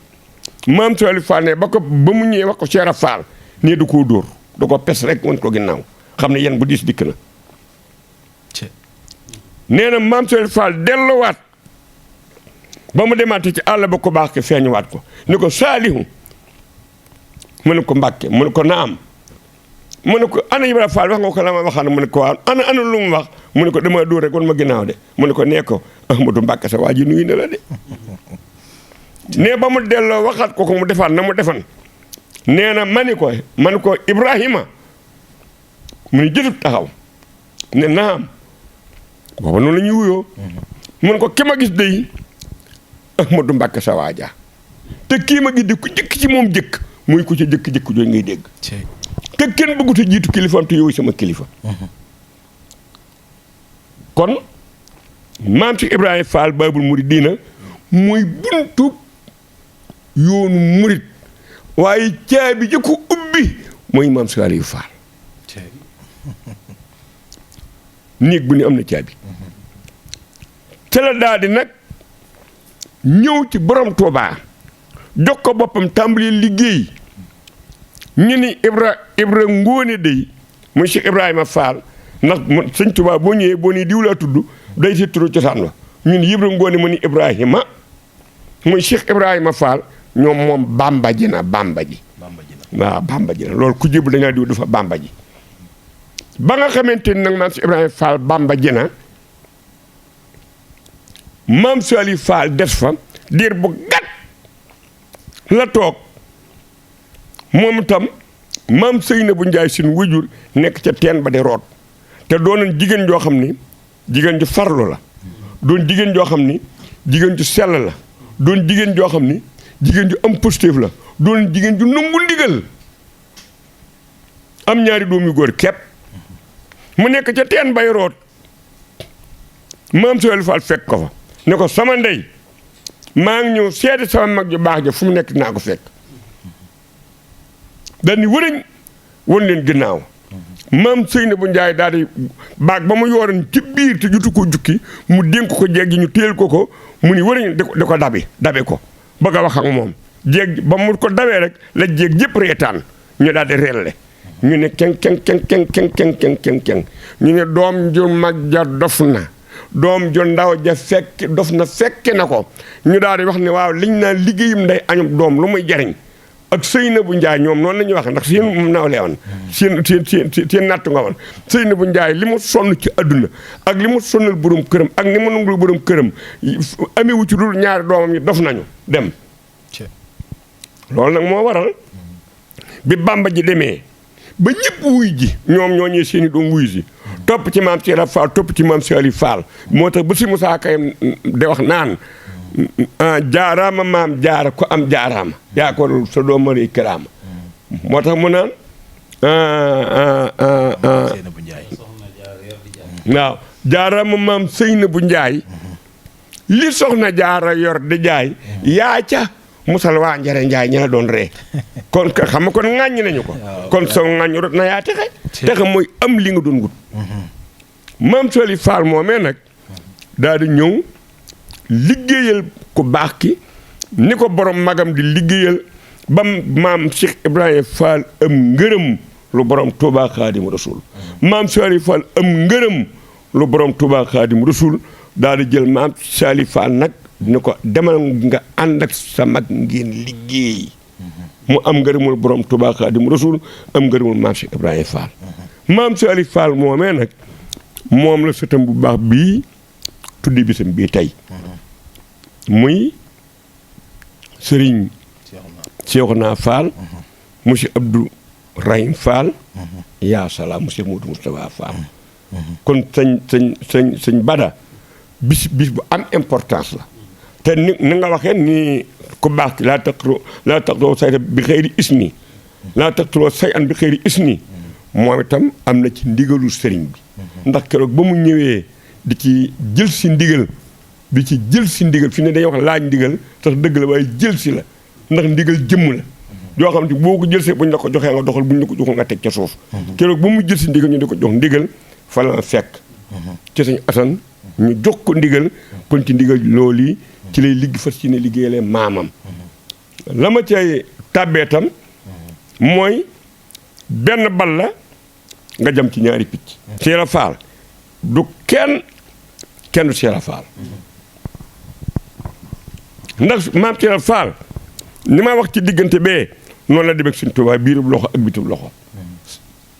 Speaker 4: maam Saliou Fall ne ba mu ñëwee wax ko Cheikh Ibra Fall nee du koo dóor da ko pes rek wan ko ginnaaw xam ne yéen bu diis dikk na nee na maam Saliou Fall delluwaat ba mu demaate ci àll ba ko baax ke feeñuwaat ko ni ko Saalihu mu ne ko Mbàkke mu ne ko naam mu ne ko ana Ibra Fall wax nga ko la ma waxaan mu ne ko waaw ana lu mu wax mu ne ko dama dóor rek wan ma ginnaaw de mu ne ko nee ko Ahmadou Mbàkke sa waa ji nuyu na la de nee ba mu delloo waxaat ko mu defaat na mu defan nee na ma ni ko Ibrahima mu ne jëtut taxaw ne naam booba noonu la ñuy wuyoo mu ne ko ki ma gis day Ahmadou Mbàkke sa waaja te kii ma gis di ku jëkk ci moom jëkk muy ko ci jëkk-jëkk jooju ngay dégg te kenn bëggut a jiitu kilifaam te yow sama kilifa kon maam si Ibrahima Fall Baabul Muridiina muy buntu yoonu murit waaye caabi ji ko ubbi mooy maam Saliou Fall néeg bu ne am na caabi te la daal di nag ñëw ci borom Tuubaa jox ko boppam tàmbali liggéey ñu ni Ibra Ngóone day muy Cheikh Ibrahima Fall ndax Sëñ Tuubaa boo ñëwee boo nii diw laa tudd day si turu cosaan la ñun Ibra Ngóone mu ni Ibrahima muy Cheikh Ibrahima Fall ñoom moom Bamba ji na waaw Bamba ji na loolu ku jébbu dañaa diw dafa Bamba ji ba nga xamante ni nag maam si Ibrahima Fall Bamba ji na maam Saliou Fall des fa diir bu gàtt la toog moom itam maam Seynabou Ndiaye seen wujur nekk ca teen ba di root te doonoon jigéen joo xam ni jigéen ju farlu la doon jigéen joo xam ni jigéen ju sell la doon jigéen joo xam ni jigéen ju am positif la doon jigéen ju nangu ndigal am ñaari doom yu góor kepp mu nekk ca teen bay root maam Saliou Fall fekk ko fa ne ko sama ndey maa ngi ñëw seeti sama mag ju baax ja fu mu nekk naa ko fekk daal ni wëriñ won leen ginnaaw maam Seynabou Ndiaye daal di baag ba mu yoroon ci biir te jutu ko jukki mu dénk ko jeeg ji ñu téel ko mu ni wëriñ di ko dabe ko bëgg a wax ak moom jeeg ba mu ko dawee rek la jeeg jëpp reetaan ñu daal di relle ñu ne keng ñu ne doom ju mag ja dof na doom ju ndaw ja dof na fekke na ko ñu daal di wax ne waaw liñ naan liggéeyum nday añub doom lu muy jariñ ak Seynabou Ndiaye ñoom noonu la ñuy waxee ndax seen nawle woon seen natt nga woon Seynabou Ndiaye li mu sonn ci àdduna ak li mu sonnal borom këram ak ni mu nangul borom këram amewu ci dul ñaari doomam yi dof nañu dem loolu nag moo waral bi Bamba ji demee ba ñëpp wuy ji ñoom ñoo ñee seen i doom wuy si topp ci maam Cheikh Fall topp ci maam Saliou Fall moo tax ba si Moussa Kayam de wax naan jaaraama maam jaara ko am jaaraama yaa ko sa doom mari kiraama moo tax mu naan waaw jaaraama maam Seynabou Ndiaye li soxna jaara yor di jaay yaa ca musal waa njare Ndiaye ña la doon ree kon xam nga kon ŋàññi nañu ko kon soo ŋàññi rot na yaa texe mooy am li nga doon wut maam Saliou Fall moomee nag daal di ñëw liggéeyal ku baax ki ni ko borom magam di liggéeyal ba maam Cheikh Ibrahima Fall am ngërëm lu borom Touba Xaadimu Rasuul maam Saliou Fall am ngërëm lu borom Touba Xaadimu Rasuul daal di jël maam Saliou Fall nag ni ko demal nga ànd ak sa mag ngeen liggéey mu am ngërëmul borom Tuubaa Xaadimu Rasuul am ngërëmul maam Cheikh Ibrahima Fall maam Salif Fall moomee nag moom la sëtam bu baax bii tuddi bisam bii tey muy sëriñ Cheikhouna Fall monsieur Abdou Rahim Fall yaa salaam monsieur Moudou Moustapha Fall kon sëñ Bada bis bu am importance la te ni nga waxee ni ku baax ki laa taqtuloo saytan bi xëyri isni laa taqtuloo saytan bi xëyri isni moom itam am na ci ndigalu sëriñ bi ndax keroog ba mu ñëwee di ci jël si ndigal fi ne dañuy wax laaj ndigal tax dëgg la waaye jël si la ndax ndigal jëmm la yoo xam ne boo ko jël see buñ la ko joxee nga doxal buñ la ko joxul nga teg ca suuf keroog ba mu jël si ndigal ñu di ko jox ndigal fa la fekk ci Sëñ Asan ñu jox ko ndigal kon ci ndigal loolu yi ci lay fas ci ne liggéeyale maamam la ma cay tàbbee tam mooy benn bal la nga jam ci ñaari picc Seera Faal du kenn du Seera Faal ndax maam Seera Faal ni ma wax ci diggante bee noonu la dem ak Sëñ Tuubaa biirub loxo ak bitub loxo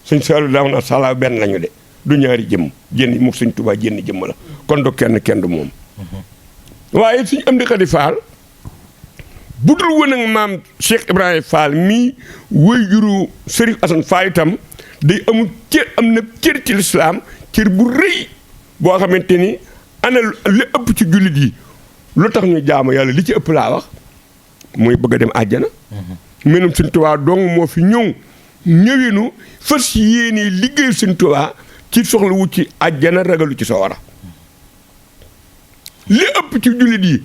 Speaker 4: Sëñ Saalu daa na salaa benn lañu de du ñaari jëmm jénn moom Sëñ Tuubaa jénn jëmm la kon du kenn du moom waaye Sëñ Amdi Xadi Faal bu dul woon ak maam Cheikh Ibrahima Fall mii woy juru Sërif Asan Fall itam day am na cër ci lislaam cër bu rëy boo xamante ni ana li ëpp ci jullit yi lu tax ñu jaamu yàlla li ci ëpp laa wax muy bëgg a dem àjjana menum Sëñ Tuubaa dong moo fi ñëwinu fas yéene liggéey Sëñ Tuubaa ci soxla wu ci àjjana ragalu ci sawara li ëpp ci jullit yi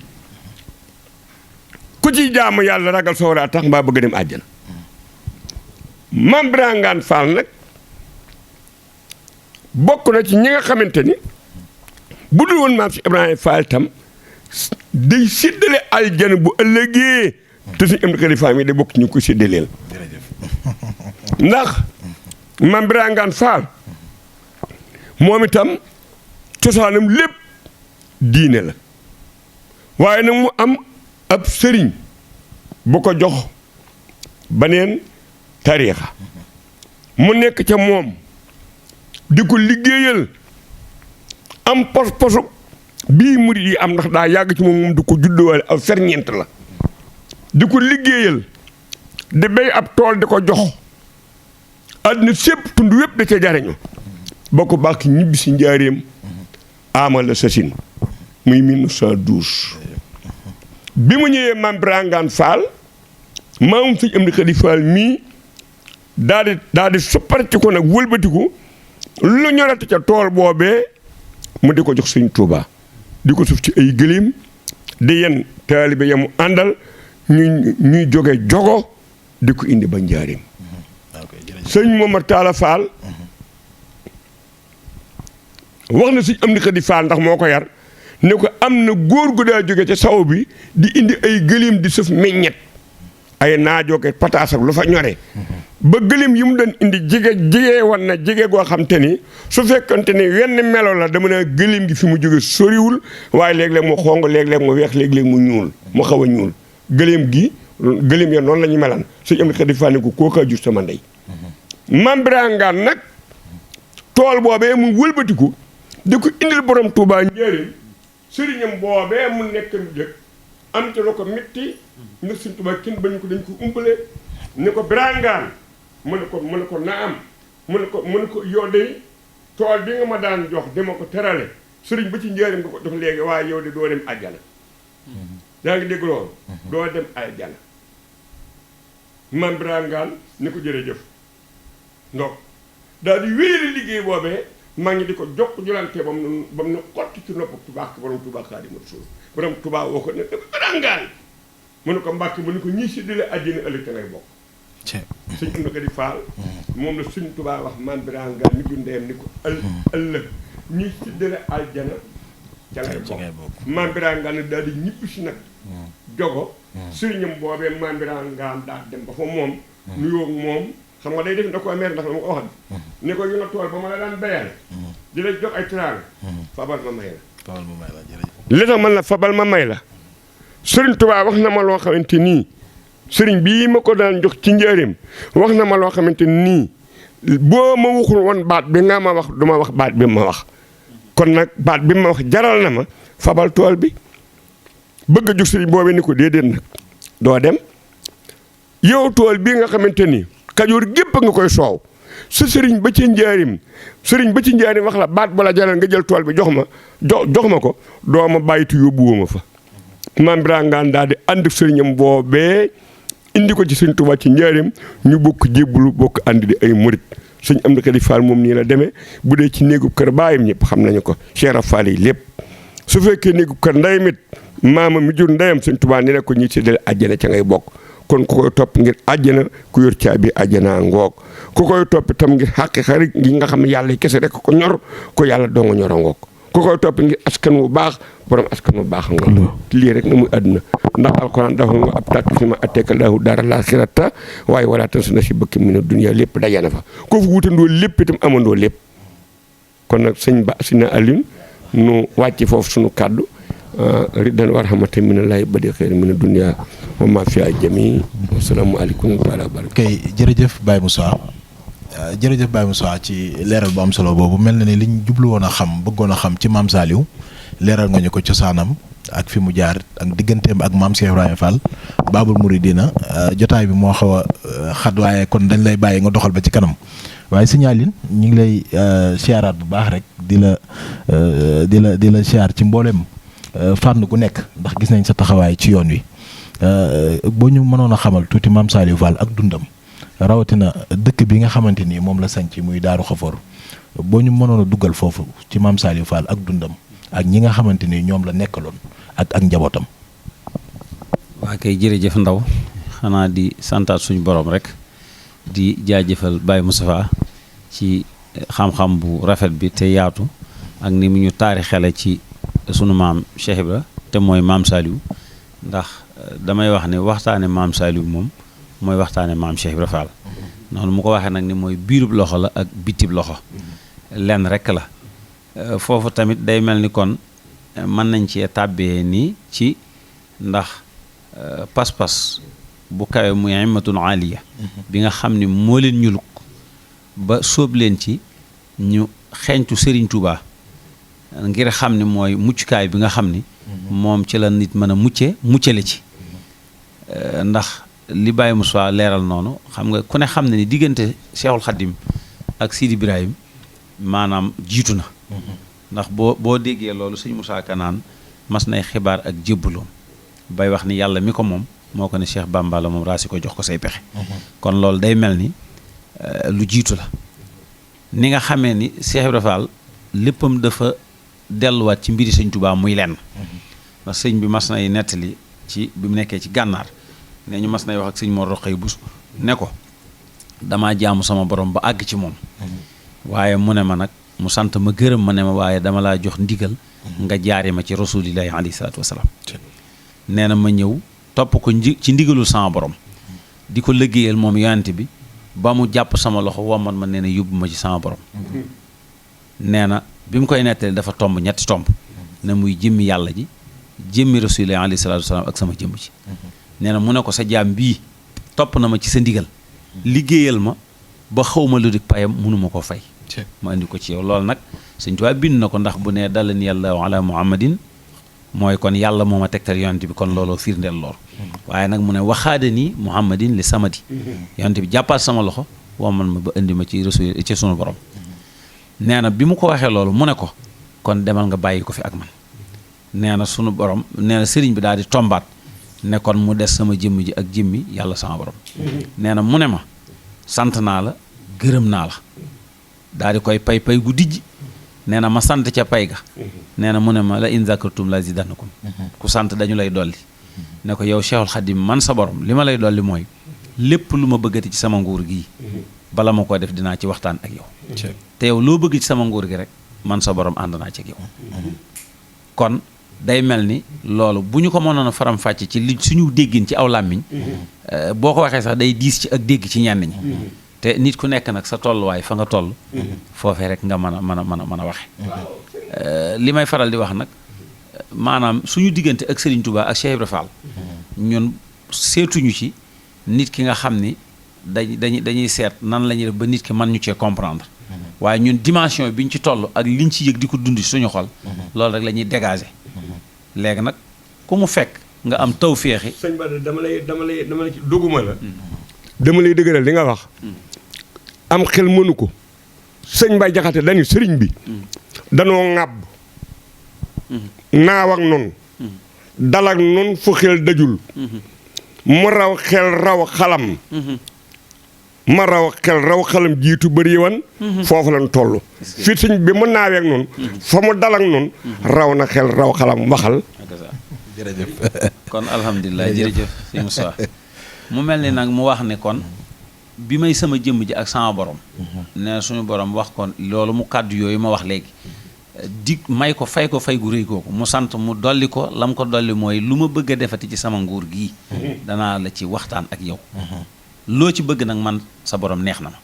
Speaker 4: ku ci jaamu yàlla ragal sawara tax mbaa bëgg a dem àjjana Maam Birangaan Fall nag bokk na ci ñi nga xamante ni bu dul woon maam si Ibrahima Fall tam day séddale aljana bu ëllëgee te suñu am xalifa yi day bokk ñu ko séddaleel ndax Maam Birangaan Fall moom itam cosaanam lépp diine la waaye nag mu am ab sëriñ bu ko jox baneen tariixa mu nekk ca moom di ko liggéeyal am pos-posu bii murid yi am ndax daa yàgg ci moom di ko judduwaale aw ferñeent la di ko liggéeyal di béy ab tool di ko jox àddina sépp tund wépp da ca jariñu boo ko baax ñibbi si njaareem amal la sasin muy 1912 bi mu ñëwee Maam Birangaan Fall maamum Sëñ Amdi Xadi Fall mii daal di sopparti ko nag wëlbatiku lu ñorati ca tool boobee mu di ko jox Sëñ Tuubaa di ko suuf ci ay gëléem di yenn taalibe ya mu àndal ñuy jóge jogo di ko indi ba njaareem sëñ Momar Talla Fall wax na Sëñ Amdi Xadi Fall ndax moo ko yar ne ko am na góor gu daa jóge ca saw bi di indi ay gëléem di sëf meññet ay naajooke pataas ak lu fa ñore ba gëléem yi mu doon indi jigee woon na jigee goo xam te ni su fekkante ni wenn melo la dama ne gëléem gi fi mu jóge soriwul waaye léeg-léeg mu xong léeg-léeg mu weex léeg-léeg mu ñuul mu xaw a ñuul gëléem ya noonu la ñu melan Sëñ Amdi Xadi Fall ne ko kookaa jur sama ndey Maam Birangaan nag tool boobee mu wëlbatiku di ko indil borom Tuubaa njëriñ sëriñam boobee mu nekk dëkk am ca la ko metti ndax Sëñ Tuubaa kenn bañ ko dañ ko umpale ne ko Birangaan mu ne ko naam mu ne ko yow de tool bi nga ma daan jox dama ko terale sëriñ ba ci njëriñ nga ko jox léegi waaye yow de doo dem àjjana yaa ngi dégg loolu doo dem àjjana Maam Birangaan ne ko jërëjëf ndox daal di wéyale liggéey boobee maa ngi di ko jokk julante ba mu ne xotti ci nopp Tuubaa borom Tuubaa Xaadimu Rasuul borom Tuubaa woo ko ne Birangaan mu ne ko Mbàkke mu ne ko ñii séddale àjjana ëllëg te ngay bokk Sëñ Amdi Xadi Fall moom la Sëñ Tuubaa wax Maam Birangaan ni jundeem ni ko ëllëg ñii séddale àjjana ca ngay bokk Maam Birangaan nag daal di ñibbi si nag jogo sëriñam boobee Maam Birangaan daal dem ba fa moom nuyoo moom xam nga day def da ko ameer ndax la ma ko waxal ne ko yu nga tool ba ma la daan bayal di la jox ay tiraanga fabal ma may la li tax man la fabal ma may la sëriñ Tuubaa wax na ma loo xamante nii sëriñ bii ma ko daan jox ci njëriñ wax na ma loo xamante nii boo ma waxul woon baat bi nga ma wax du ma wax baat bi ma wax kon nag baat bi ma wax jaral na ma fabal tool bi bëgg a jox sëriñ boobee ni ko déedéet nag doo dem yow tool bii nga xamante ni Kajoor gépp nga koy soow sa sëriñ ba ci njaarim wax la baat bu la jaral nga jël tool bi jox ma ko doo ma bàyyitu yóbbuwoo ma fa maam Birangaan daal di ànd sëriñam boobee indi ko ci sëñ Tuubaa ci njaarim ñu bokk jébbalu bokk ànd di ay murit sëñ Amdi Xadi Fall moom nii la demee bu dee ci néegub kër baayam ñëpp xam nañu ko Cheikh Fall yi lépp su fekkee néegub kër ndeyam it maama mi jur ndeyam sëñ Tuubaa ni ne ko ñi séddale àjjana ca ngay bokk kon ku koy topp ngir àjjana ku yor caabi àjjana ngoog ku koy topp itam ngir xàqi xarit gi nga xam ne yàlla kese rek ko ñor ko yàlla doo nga ñor a ngoog ku koy topp ngir askan wu baax borom askan wu baax nga lii rek na muy àdduna ndax alxuraan dafa nga ab tàkk si ma atteeka laahu daara laaxirata waaye wala tan su na si bëkk mi ne dunya lépp dajana fa koo fa wutandoo lépp itam amandoo lépp kon nag sëñ ba si na Alioune nu wàcc foofu sunu kàddu riddan wa rahmatan minallahi badi xeyr mina dunya wa ma fiha jami wasalaamu aleykum wa barakatuh
Speaker 1: kay jërëjëf Baye Moussa ci leeral bu am solo boobu mel na ni liñ jublu woon a xam bëggoon a xam ci maam Saliou leeral nga ñu ko cosaanam ak fi mu jaar ak digganteem ak maam Cheikh Ibrahima Fall Babul Mouridina jotaay bi moo xaw a xat waaye kon dañ lay bàyyi nga doxal ba ci kanam waaye signalin ñu ngi lay siyaaraat bu baax rek di la siyaar ci mboolem fànn gu nekk ndax gis nañ sa taxawaay ci yoon wi boo ñu mënoon a xamal tuuti maam Saliou Fall ak dundam rawatina dëkk bi nga xamante ni moom la sanc muy Daaru Xafoor boo ñu mënoon a duggal foofu ci maam Saliou Fall ak dundam ak ñi nga xamante ni ñoom la nekkaloon ak njabootam.
Speaker 2: waa kay jërëjëf Ndaw xanaa di santaat suñu borom rek di jaajëfal Baye Moustapha ci xam-xam bu rafet bi te yaatu ak ni mu ñu taarixale ci sunu maam Cheikh Ibra te mooy maam Saliou ndax damay wax ne waxtaane maam Saliou moom mooy waxtaane maam Cheikh Ibra Fall noonu mu ko waxee nag ni mooy biirub loxo la ak bitib loxo lenn rek la foofu tamit day mel ni kon mën nañ ci tàbbee nii ci ndax pas-pas bu kawe muy himmatun aliya bi nga xam ni moo leen ñuluk ba sóob leen ci ñu xeeñtu Serigne Touba ngir xam ni mooy muccukaay bi nga xam ni moom ci la nit mën a muccale ci ndax li Baye Moussa leeral noonu xam nga ku ne xam ne ni diggante Cheikhul Khadim ak Sidi Ibrahim maanaam jiitu na ndax boo déggee loolu sëñ Moussa Kanaan mas nay xibaar ak jébbaloom bay wax ni yàlla mi ko moom moo ko ne Cheikh Bamba la moom raasi ko jox ko say pexe kon loolu day mel ni lu jiitu la ni nga xamee ni Cheikh Ibra Fall léppam dafa delluwaat ci mbiri sëñ Touba muy lenn ndax sëñ bi mas nay nettali ci bi mu nekkee ci gànnaar ne ñu mas nay wax ak sëñ Mor Roqay Bus ne ko damaa jaamu sama borom ba àgg ci moom waaye mu ne ma nag mu sant ma gërëm ma ne ma waaye dama laa jox ndigal nga jaare ma ci rasulillahi alayhi salaatu wasalaam nee na ma ñëw topp ko ci ndigalul sama borom di ko liggéeyal moom yonent bi ba mu jàpp sama loxo wommat ma nee na yóbbu ma ci sama borom nee na bi mu koy nettali dafa tomb ñetti tomb ne muy jëmmi yàlla ji jëmmi rasulillahi alayhi salaatu wasalaam ak sama jëmm ci nee na mu ne ko sa jaam bii topp na ma ci sa ndigal liggéeyal ma ba xaw ma lu di payam mënuma koo fay ma indi ko ci yow loolu nag Sëñ Tuubaa bind na ko ndax bu ne dalani yàlla ala muhammadin mooy kon yàlla moo ma tegtal yonent bi kon looloo firndeel lool waaye nag mu ne waxaada ni muhammadin li samadi yonent bi jàppaat sama loxo woman ma ba indi ma ci rasul ci sunu borom nee na bi mu ko waxee loolu mu ne ko kon demal nga bàyyi ko fi ak man nee na sunu borom nee na sëriñ bi daal di tombaat ne kon mu des sama jëmm ji ak jëmmi yàlla sama borom nee na mu ne ma sant naa la gërëm naa la daal di koy pay gu dijj nee na ma sant ca pay ga nee na mu ne ma la in zakartum la zidannakum ku sant dañu lay dolli ne ko yow Cheikhul Khadim man sa borom li ma lay dolli mooy lépp lu ma bëggati ci sama nguur gii bala ma ko def dinaa ci waxtaan ak yow te yow loo bëgg ci sama nguur gi rek man sa borom ànd naa ci ak yow kon day mel ni loolu bu ñu ko mënoon a faram fàcce ci li suñu déggin ci aw làmmiñ boo ko waxee sax day diis ci ak dégg ci ñenn ñi te nit ku nekk nag sa tolluwaay fa nga toll foofee rek nga mën a waxe li may faral di wax nag maanaam suñu diggante ak Serigne Touba ak Cheikh Ibra Fall ñun seetuñu ci nit ki nga xam ni dañuy seet nan la ñuy def ba nit ki mën ñu cee comprendre waaye ñun dimension bi ñu ci toll ak liñ ci yëg di ko dundi suñu xol loolu rek la ñuy dégager léegi nag ku mu fekk nga am tawféexi.
Speaker 4: sëñ Bada dama lay doguma la. dama lay dëgëral li nga wax. am xel mënu ko. sëñ Baye Jaxate dañu sëriñ bi. danoo ŋàbb. naaw ak noonu. dal ak noonu fu xel dajul. mu raw xel raw xalam. ma raw xel raw xalam jiitu bëri wan. foofu lañ toll. fii sëñ bi mu naawee ak noonu. fa mu dal ak noonu. raw na xel raw xalam waxal.
Speaker 1: jërëjëf.
Speaker 2: kon alhamdulilah jërëjëf sëñ Moussa mu mel ni nag mu wax ne kon bi may sama jëmm ji ak sama borom. ne suñu borom wax kon loolu mu kàddu yooyu ma wax léegi. dig may ko fay gu rëy kooku mu sant mu dolli ko lam ko dolli mooy lu ma bëgg a defati ci sama nguur gii. danaa la ci waxtaan ak yow. loo ci bëgg nag man sa borom neex na ma.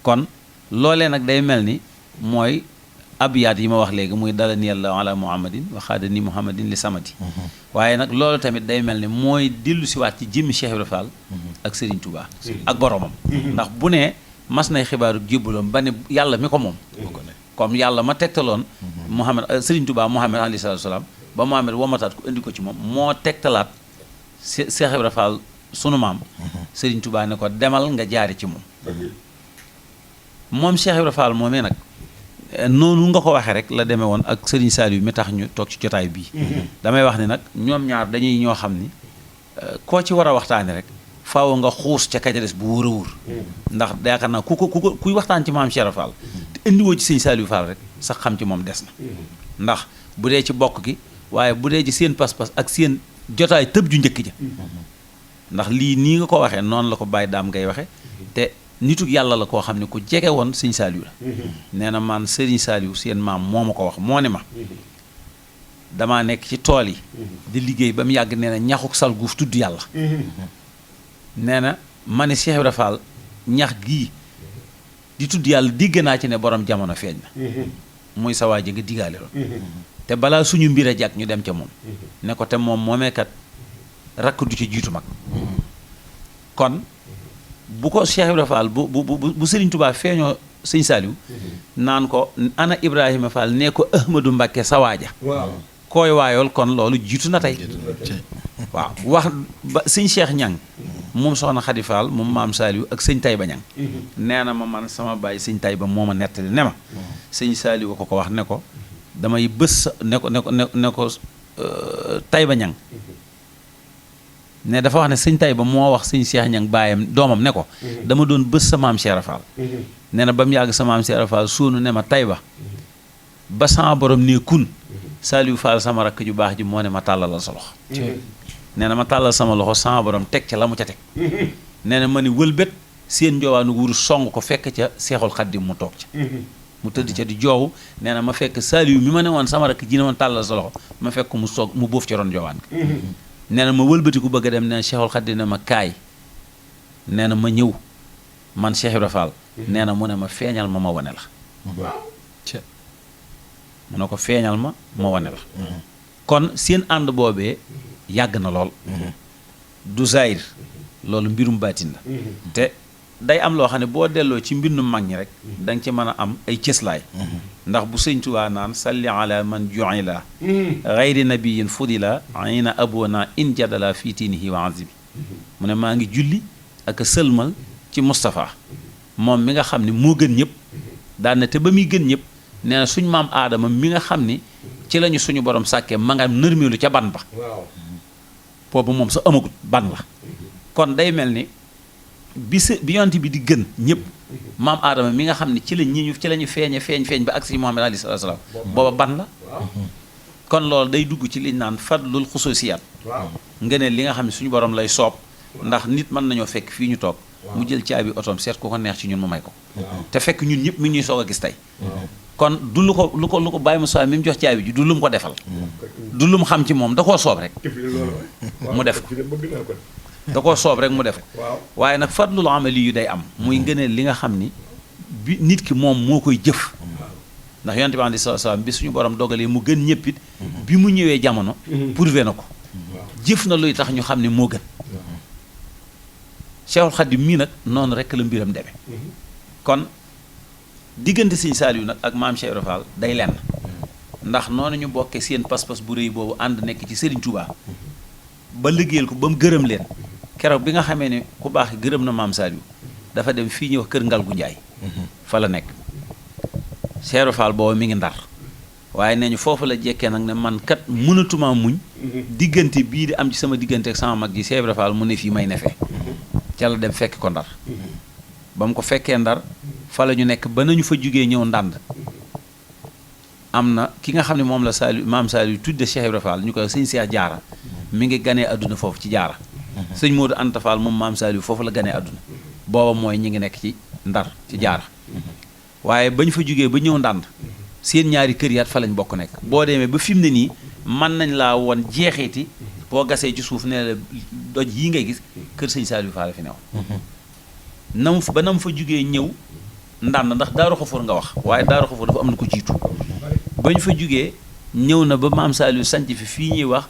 Speaker 2: kon loolee nag day mel ni mooy abiyaat yi ma wax léegi muy dala ni yàlla ala muhammadin waxaada ni muhammadin li samati waaye nag loolu tamit day mel ni mooy dellu siwaat ci jëmmi Cheikh Ibra Fall ak Serigne Touba ak boromam. ndax bu ne mas nay xibaaru jébbaloom ba ne yàlla mi ko moom. comme yàlla ma tegtaloon. Muhammad Serigne Touba Muhammad alayhi salaatu salaam ba Muhammad womataat ko indi ko ci moom moo tegtalaat Cheikh Ibra Fall sunu maam. Serigne Touba ne ko demal nga jaari ci moom. moom Cheikh Ibra Fall moomee nag. noonu nga ko waxee rek la demee woon ak Serigne Saliou mi tax ñu toog ci jotaay bii. damay wax ni nag ñoom ñaar dañuy ñoo xam ni koo ci war a waxtaane rek faaw nga xuus ca kajales bu wóor a wóor. ndax yaakaar naa kuy waxtaan ci maam Cheikh Fall te indiwoo ci Serigne Saliou Fall rek sax xam ci moom des na. ndax bu dee ci bokk gi waaye bu dee ci seen pas-pas ak seen jotaay tëb ju njëkk ja. ndax lii nii nga ko waxee noonu la ko Baye Daam ngay waxe te. nituk yàlla la koo xam ne ku jege woon sëñ Saliou la. nee na man Serigne Saliou seen maam moo ma ko wax moo ne ma. damaa nekk ci tool yi. di liggéey ba mu yàgg nee na ñaxuk sal guuf tudd yàlla. nee na ma ne Cheikh Ibra Fall ñax gii di tudd yàlla digg naa ci ne borom jamono feeñ na. muy sa waa ji nga diggaale loon. te balaa suñu mbir a jàkk ñu dem ca moom. ne ko te moom moomeekat rakk du ci jiitu mag. kon. bu ko Cheikh Ibrahima Fall bu Serigne Touba feeñoo sëñ Saliou naan ko ana Ibrahima Fall nee ko Ahmadou Mbacké sa waaja koy waayool kon loolu jiitu na tey waaw wax ba sëñ Cheikh Ñang moom soxna Khady Fall moom maam Saliou ak sëñ Taïba Ñang nee na ma man sama baay sëñ Taïba moo ma nettali ne ma sëñ Saliou ko wax ne ko damay bës ne ko Taïba Ñang ne dafa wax ne sëñ Taïba moo wax sëñ Cheikh Ñang baayam doomam ne ko dama doon bës sa maam Cheikh Fall nee na ba mu yàgg sa maam Cheikh Fall suunu ne ma Taïba ba sama borom ne kun Saliou Fall sama rakk ju baax ji moo ne ma tàllalal sa loxo nee na ma tàllal sama loxo sama borom teg ca la mu ca teg nee na ma ni wëlbét seen njoowaanu wuru song ko fekk ca Seexul Xaddim mu toog ca mu tëdd ca di joowu nee na ma fekk Saliou mi ma ne woon sama rakk ji ne woon tàllal sa loxo ma fekk mu soog mu bóof ca ron njoowaan nee na ma wëlbati ku bëgg a dem nee na Cheikhul Khadim ne ma kaay nee na ma ñëw man Cheikh Ibra Fall nee na mu ne ma feeñal ma wane la mu ne ko feeñal ma wane la kon seen ànd boobee yàgg na lool du zahir loolu mbirum baatin la te day am loo xam ne boo delloo ci mbindum mag ñi rek da nga ci mën a am ay cëslaay ndax bu sëñ Tuubaa naan salli ala man ju'ila ghayri nabiyyin fudila ayna abuna in jadala fii tiinihi wa azibi mu ne maa ngi julli ak a sëlmal ci Moustapha moom mi nga xam ne moo gën ñëpp daan na te ba muy gën ñëpp nee na suñ maam aadama mi nga xam ni ci lañu suñu borom sàkkee ma nga nërmeelu ca ban ba boobu moom sa amagut ban la kon day mel ni bi yonent bi di gën ñëpp maam aadama mi nga xam ne ci la ñu feeñ ba ak si Muhammad alayhi salaatu salaam booba ban la kon loolu day dugg ci liñ naan fadlul xususiyaat nga ne li nga xam ne suñu borom lay soob ndax nit mën nañoo fekk fii ñu toog mu jël caabi otoom seet ku ko neex ci ñun mu may ko te fekk ñun ñëpp mi ngi ñuy soog a gis tey kon du lu ko Baye Moussa mi mu jox caabi ji du lu mu ko defal du lu mu xam ci moom da koo soob rek mu def ko da koo soob rek mu def waaye nag fadlul amali yu day am muy ngëneel li nga xam ni bi nit ki moom moo koy jëf ndax yonent bi alayhi salaam bi suñu borom dogalee mu gën ñëpp it bi mu ñëwee jamono prouvé na ko jëf na luy tax ñu xam ne moo gën Cheikhul Khadim mii nag noonu rek la mbiram demee kon diggante Sëñ Saaliw nag ak maam Cheikh Ibra Fall day lenn ndax noonu ñu bokkee seen pas-pas bu rëy boobu ànd nekk ci Serigne Touba ba liggéeyal ko ba mu gërëm leen keroog bi nga xamee ne ku baax gërëm na maam Saaliw dafa dem fii ñuy wax kër Ngalgu Njaay fa la nekk Cheikh Ibra Fall boobu mi ngi Ndar waaye nee ñu foofu la jekkee nag ne man kat mënatuma muñ diggante bii di am ci sama diggante ak sama mag ji Cheikh Ibra Fall mu ne fii may ne fee ca la dem fekk ko Ndar ba mu ko fekkee Ndar fa la ñu nekk ba nañu fa jugee ñëw Ndànd am na ki nga xam ne moom la Saaliw maam Saaliw tudde Cheikh Ibra Fall ñu koy sëñ Cheikh Jaara mi ngi ganee àdduna foofu ci Jaara sëñ Modou Anta Fall moom maam Saaliw foofu la ganee àdduna booba mooy ñi ngi nekk ci Ndar ci Jaara waaye ba ñu fa jugee ba ñëw Ndànd seen ñaari kër yaat fa lañ bokk nekk boo demee ba fi mu ne nii mën nañ laa woon jeexiti boo gasee ci suuf nee la doj yii ngay gis kër sëñ Saaliw Fall fi newoon nam fa ba nam fa jugee ñëw Ndànd ndax Daaru Xafoor nga wax waaye Daaru Xafoor dafa am na ko jiitu ba ñu fa jugee ñëw na ba maam Saaliw sanc fi fii ñuy wax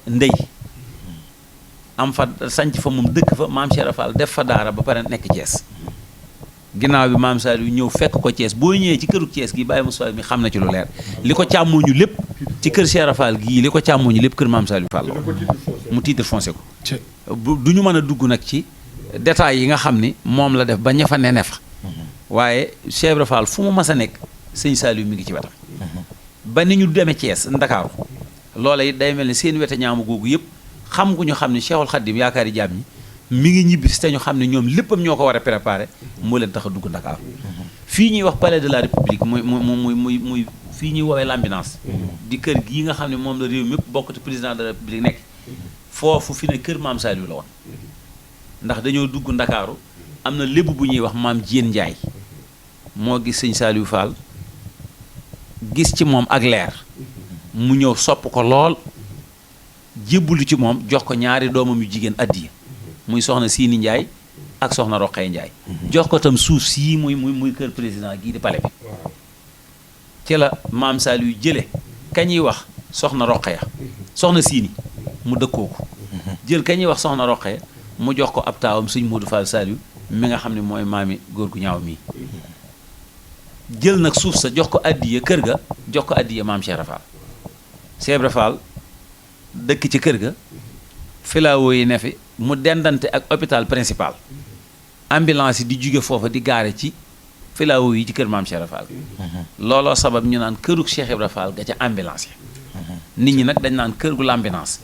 Speaker 2: ndey am fa sanc fa moom dëkk fa maam Cheikh Ibra Fall def fa daara ba pare nekk Thiès ginnaaw bi maam Saaliw ñëw fekk ko Thiès boo ñëwee ci këru Thiès gi Baye Moussa mi xam na ci lu leer li ko càmmoñu lépp ci kër Cheikh Ibra Fall gii li ko càmmoñu lépp kër maam Saaliw Fall mu titre foncé ko du ñu mën a dugg nag ci détails yi nga xam ni moom la def ba ña fa ne fa waaye Cheikh Ibra Fall fu mu mas a nekk sëñ Saaliw mi ngi ci wetam ba ni ñu demee Thiès Ndakaaru loola it day mel ni seen wete ñaamu googu yëpp xam gu ñu xam ne Cheikhul Khadim yaakaari jaam ñi mi ngi ñibbi si te ñu xam ne ñoom léppam ñoo ko war a préparé moo leen tax a dugg Ndakaaru fii ñuy wax palais de la République muy fii ñuy woowee l'ambulance di kër gii nga xam ne moom la réew mépp bokk te président de la République nekk foofu fi ne kër maam Saaliw la woon ndax dañoo dugg Ndakaaru am na lébu bu ñuy wax maam Jéen Njaay moo gis sëñ Saaliw Fall gis ci moom ak leer mu ñëw sopp ko lool jébbulu ci moom jox ko ñaari doomam yu jigéen addiya muy soxna Siini Njaay ak soxna Roqee Njaay jox ko tam suuf sii muy kër président gii di palais bi ci la maam Saaliw jële kañuy wax soxna Roqee soxna Siini mu dëkkoo ko jël kañuy wax soxna Roqee mu jox ko ab taawam sëñ Modou Fall Saaliw mi nga xam ne mooy maami góor gu ñaaw mii jël nag suuf sa jox ko addiya kër ga jox ko addiya maam Cheikh Ibra Fall Cheikh Ibra Fall dëkk ci kër ga filaawo yi ne fi mu dendante ak hôpital principal ambulance yi di jóge foofa di gaare ci filaawo yi ci kër maam Cheikh Ibra Fall looloo sabab ñu naan kërug Cheikh Ibra Fall ga ca ambulance yi nit ñi nag dañ naan kër gu l'ambulance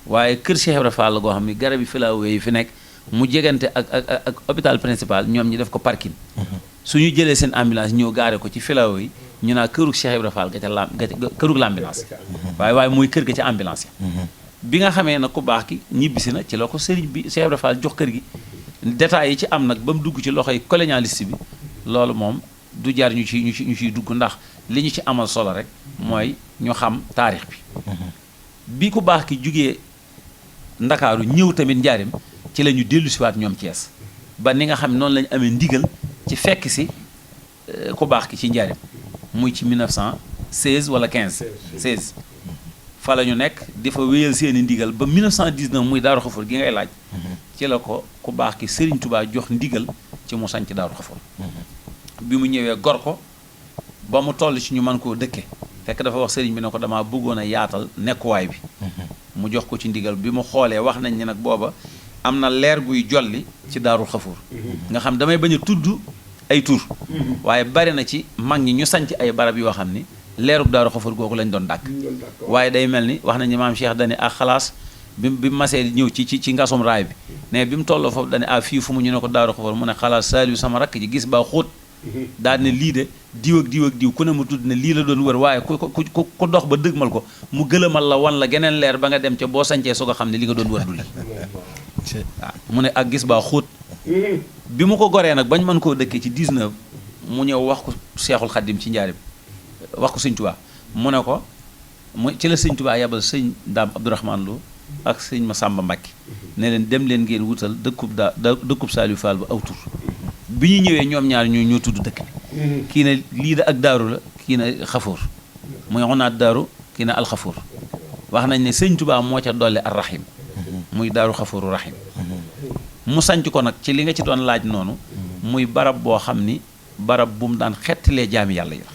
Speaker 2: waaye kër Cheikh Ibra Fall la goo xam ni garab yi filaawo yi fi nekk mu jegante ak hôpital principal ñoom ñi def ko parking su ñu jëlee seen ambulance ñëw gaare ko ci filaawo yi ñu naa kërug Cheikh Ibra Fall ga ca kërug l'ambulance waaye mooy kër ga ca ambulance yi bi nga xamee nag ku baax ki ñibbisi na ci la ko sëriñ bi Cheikh Ibra Fall jox kër gi détails yi ci am nag ba mu dugg ci loxoy colonialiste bi loolu moom du jar ñu ciy dugg ndax li ñu ci amal solo rek mooy ñu xam taarix bi ku baax ki jugee Ndakaaru ñëw tamit njaarim ci la ñu dellu siwaat ñoom Thiès ba ni nga xam noonu la ñu amee ndigal ci fekk si ku baax ki ci njaarim muy ci 1916 wala 16 fa la ñu nekk di fa wéyal seeni ndigal ba 1919 muy Daaru Xafoor gi ngay laaj ci la ko ku baax ki Serigne Touba jox ndigal ci mu sanc Daaru Xafoor bi mu ñëwee gor ko ba mu toll ci ñu mën koo dëkke fekk dafa wax Serigne bi ne ko damaa bëggoon a yaatal nekkuwaay bi mu jox ko ci ndigal bi mu xoolee wax nañ ni nag booba am na leer guy jolli ci Daaru Xafoor nga xam damay bañ a tudd ay tur waaye bari na ci mag ñi ñu sanc ay barab yoo xam ni leerug Daaru Xafoor googu lañ doon dàkk waaye day mel ni wax nañ ni maam Cheikh dane ak xalaas bi masee ñëw ci ngasum raay bi ne bi mu tolloo foofu dane fii fu mu ñu ne ko Daaru Xafoor mu ne xalaas Saaliw sama rakk ji gis baa xóot daal ne lii de diw ak diw ku ne mu tudd ne lii la doon wër waaye ku dox ba dëgmal ko mu gëlëmal la wan la geneen leer ba nga dem ca boo sancee soo ko xam ne li nga doon wër du li waaw mu ne ak gis baa xóot bi mu ko goree nag bañ mën koo dëkkee ci 19 mu ñëw wax ko Seexul Xaddim ci njaarim wax ko sëñ Tuubaa mu ne ko ci la sëñ Tuubaa yabal sëñ Daam Abdourahmane Lo ak sëñ Masamba Mbàkke ne leen dem leen ngeen wutal dëkkub Saaliw Fall ba aw tur bi ñu ñëwee ñoom ñaar ñoo tudd dëkk bi kii ne lii da ak daaru la kii na xafuur muy xunaat daaru kii na alxafuur wax nañ ne sëñ Tuubaa moo ca dolli ar rahim muy daaru xafuuru rahim mu sanc ko nag ci li nga ci doon laaj noonu muy barab boo xam ni barab bu mu daan xettilee jaami yàlla yi la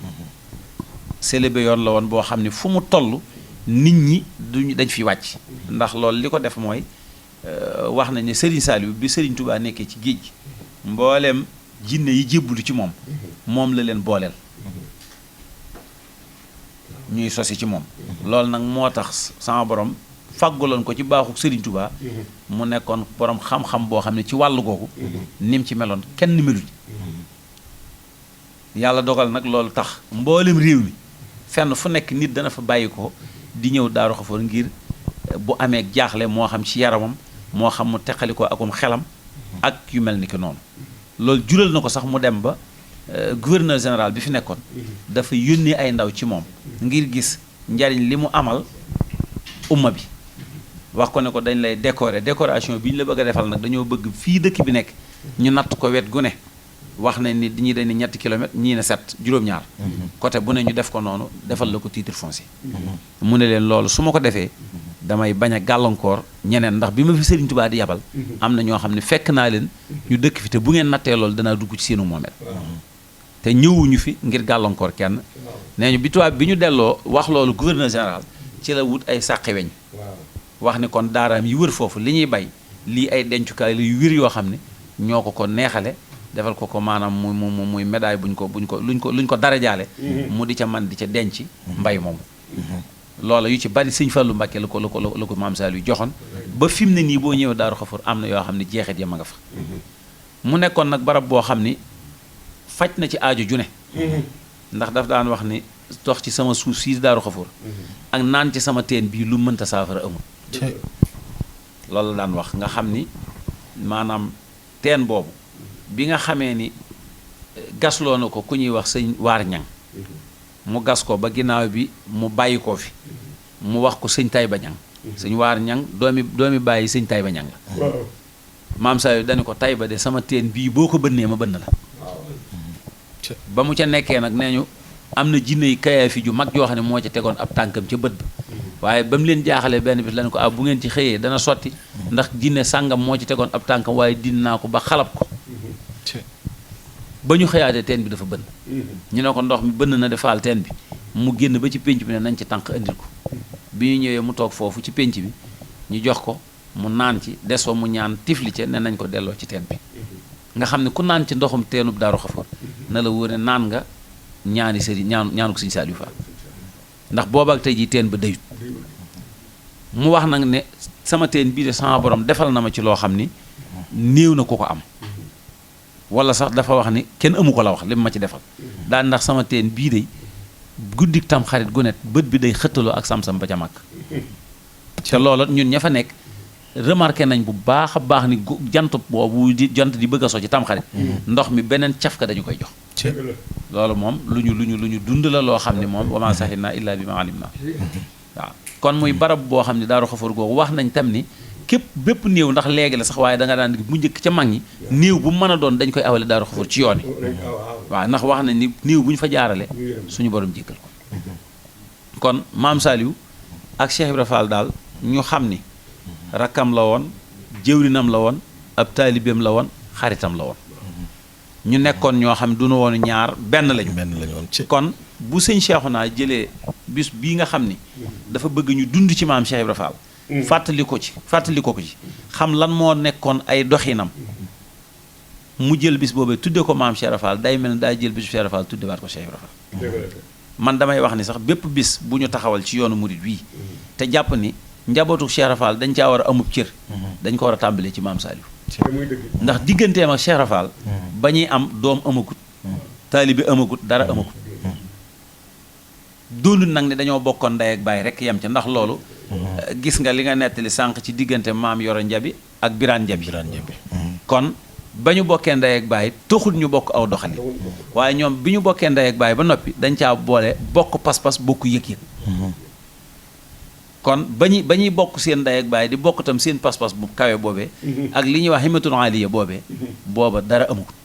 Speaker 2: célébé yoon la woon boo xam ni fu mu toll nit ñi duñ dañ fi wàcc ndax loolu li ko def mooy wax nañ ne Serigne Saliou bi Serigne Touba nekkee ci géej gi mbooleem jinne yi jébbalu ci moom la leen booleel ñuy sosi ci moom loolu nag moo tax sama borom fàggaloon ko ci baaxu Serigne Touba mu nekkoon borom xam-xam boo xam ne ci wàllu googu nim ci meloon kenn meluñ yàlla dogal nag loolu tax mboolem réew mi fenn fu nekk nit dana fa bàyyi ko di ñëw Daaru Xafoor ngir bu amee jaaxle moo xam ci yaramam moo xam mu teqali ko akum xelam ak yu mel ni ki noonu loolu jural na ko sax mu dem ba gouverneur général bi fi nekkoon dafa yónnee ay ndaw ci moom ngir gis njariñ li mu amal umma bi wax ko ne ko dañ lay décoration bi ñu la bëgg a defal nag dañoo bëgg fii dëkk bi nekk ñu natt ko wet gu ne wax nañ ni ñii dañ ne 7 kilomètres ñii ne 7 juróom-ñaar côté bu ne ñu def ko noonu defal la ko titre foncier mu ne leen loolu su ma ko defee damay bañ a gàllankoor ñeneen ndax bi ma fi Serigne Touba di yabal am na ñoo xam ne fekk naa leen ñu dëkk fi te bu ngeen nattee loolu danaa dugg ci seenu moomeel te ñëwuñu fi ngir gàllankoor kenn nee ñu bi tubaab bi ñu delloo wax loolu gouverneur général ci la wut ay sàqi weñ wax ni kon daaraam yi wër foofu li ñuy bay lii ay dencukaay la yu wér yoo xam ne ñoo ko neexale defal ko maanaam muy médaille luñ ko darajaale mu di ca man di ca denc mbay moomu loola yu ci bari sëñ Fallu Mbàkke la ko maam Saliou joxoon ba fi mu ne nii boo ñëwee Daaru Xafoor am na yoo xam ne jeexit ya ma nga fa mu nekkoon nag barab boo xam ni faj na ci aajo ju ne ndax daf daan wax ni dox ci sama suuf si Daaru Xafoor ak naan ci sama teen bii lu mënta saafara amul loolu la daan wax nga xam ni maanaam teen boobu bi nga xamee ni gasloo na ko ku ñuy wax sëñ waar ñang mu gas ko ba ginnaaw bi mu bàyyi ko fi mu wax ko sëñ Tayba ñang sëñ waar ñang doomi bàyyi sëñ Tayba ñang la maam saa yu dañu ko Tayba de sama teen bii boo ko bënnee ma bënn la ba mu ca nekkee nag nee ñu am na jinne yi kayaa fi ju mag joo xam ne moo ca tegoon ab tànkam ca bët ba waaye ba mu leen jaaxalee benn bis lañu ko bu ngeen ci xëyee dana sotti ndax jinne sàngam moo ci tegoon ab tànkam waaye din naa ko ba xalab ko ba ñu xëyaatee teen bi dafa bënn ñu ne ko ndox mi bënn na defaal teen bi mu génn ba ci pénc bi ne nañ ci tànk andil ko bi ñu ñëwee mu toog foofu ci pénc bi ñu jox ko mu naan ci des fa mu ñaan tifli ca ne nañ ko delloo ci teen bi nga xam ne ku naan ci ndoxum teenub Daaru Xafoor na la wóor ne naan nga ñaani sëriñ ñaanu ko sëñ Saliou Fall ndax booba ak tey jii teen ba dayut mu wax nag ne sama teen bii de sama borom defal na ma ci loo xam ni néew na ku ko am wala sax dafa wax ni kenn amu ko la wax li ma ci defal daal ndax sama teen bii de guddik tam xarit gu net bët bi day xëttaloo ak sam-sam ba ca mag te loolu ñun ña fa nekk remarqué nañ bu baax a baax ni jant boobu di jant di bëgg a so ci tam xarit ndox mi beneen cafka dañu koy jox loolu moom lu ñu dund la loo xam ne moom wa maa sahidnaa illaa bimaa alimnaa waaw kon muy barab boo xam ne Daaru Xafoor googu wax nañ tam ni képp bépp néew ndax léegi la sax waaye da nga daan bu njëkk ca mag ñi néew bu mën a doon dañ koy awale Daaru Xafoor ci yoon yi waaw ndax wax nañ ni néew bu ñu fa jaarale suñu borom jéggal ko kon maam Saliou ak Cheikh Ibra Fall daal ñu xam ni rakkam la woon jëwrinam la woon ab taalibeem la woon xaritam la woon ñu nekkoon ñoo xam du nu woon ñaar benn lañu kon bu sëñ Cheikhouna jëlee bis bii nga xam ni dafa bëgg ñu dund ci maam Cheikh Ibra Fall fàttali ko ci xam lan moo nekkoon ay doxinam mu jël bis boobee tudde ko maam Cheikh Ibra Fall day mel ne daa jël bisu Cheikh Ibra Fall tudde waat ko Cheikh Ibra Fall man damay wax ni sax bépp bis bu ñu taxawal ci yoonu murid wii te jàpp ni njabootu Cheikh Ibra Fall dañ caa war a amub cër dañ ko war a tàmbalee ci maam Saliou ndax digganteem ak Cheikh Ibra Fall ba ñuy am doom amagut taalibe amagut dara amagut doonul nag ni dañoo bokkoon ndey ak baay rek yem ca ndax loolu gis nga li nga nettali sànq ci diggante maam Yoro Njabi ak Biraan Njabi kon ba ñu bokkee ndey ak baay taxul ñu bokk aw doxali waaye ñoom bi ñu bokkee ndey ak baay ba noppi dañ caa boole bokk pas-pas bokk yëg-yëg kon ba ñuy bokk seen ndey ak baay di bokk tam seen pas-pas bu kawe boobee ak li ñuy wax himatul aliya boobee booba dara amagut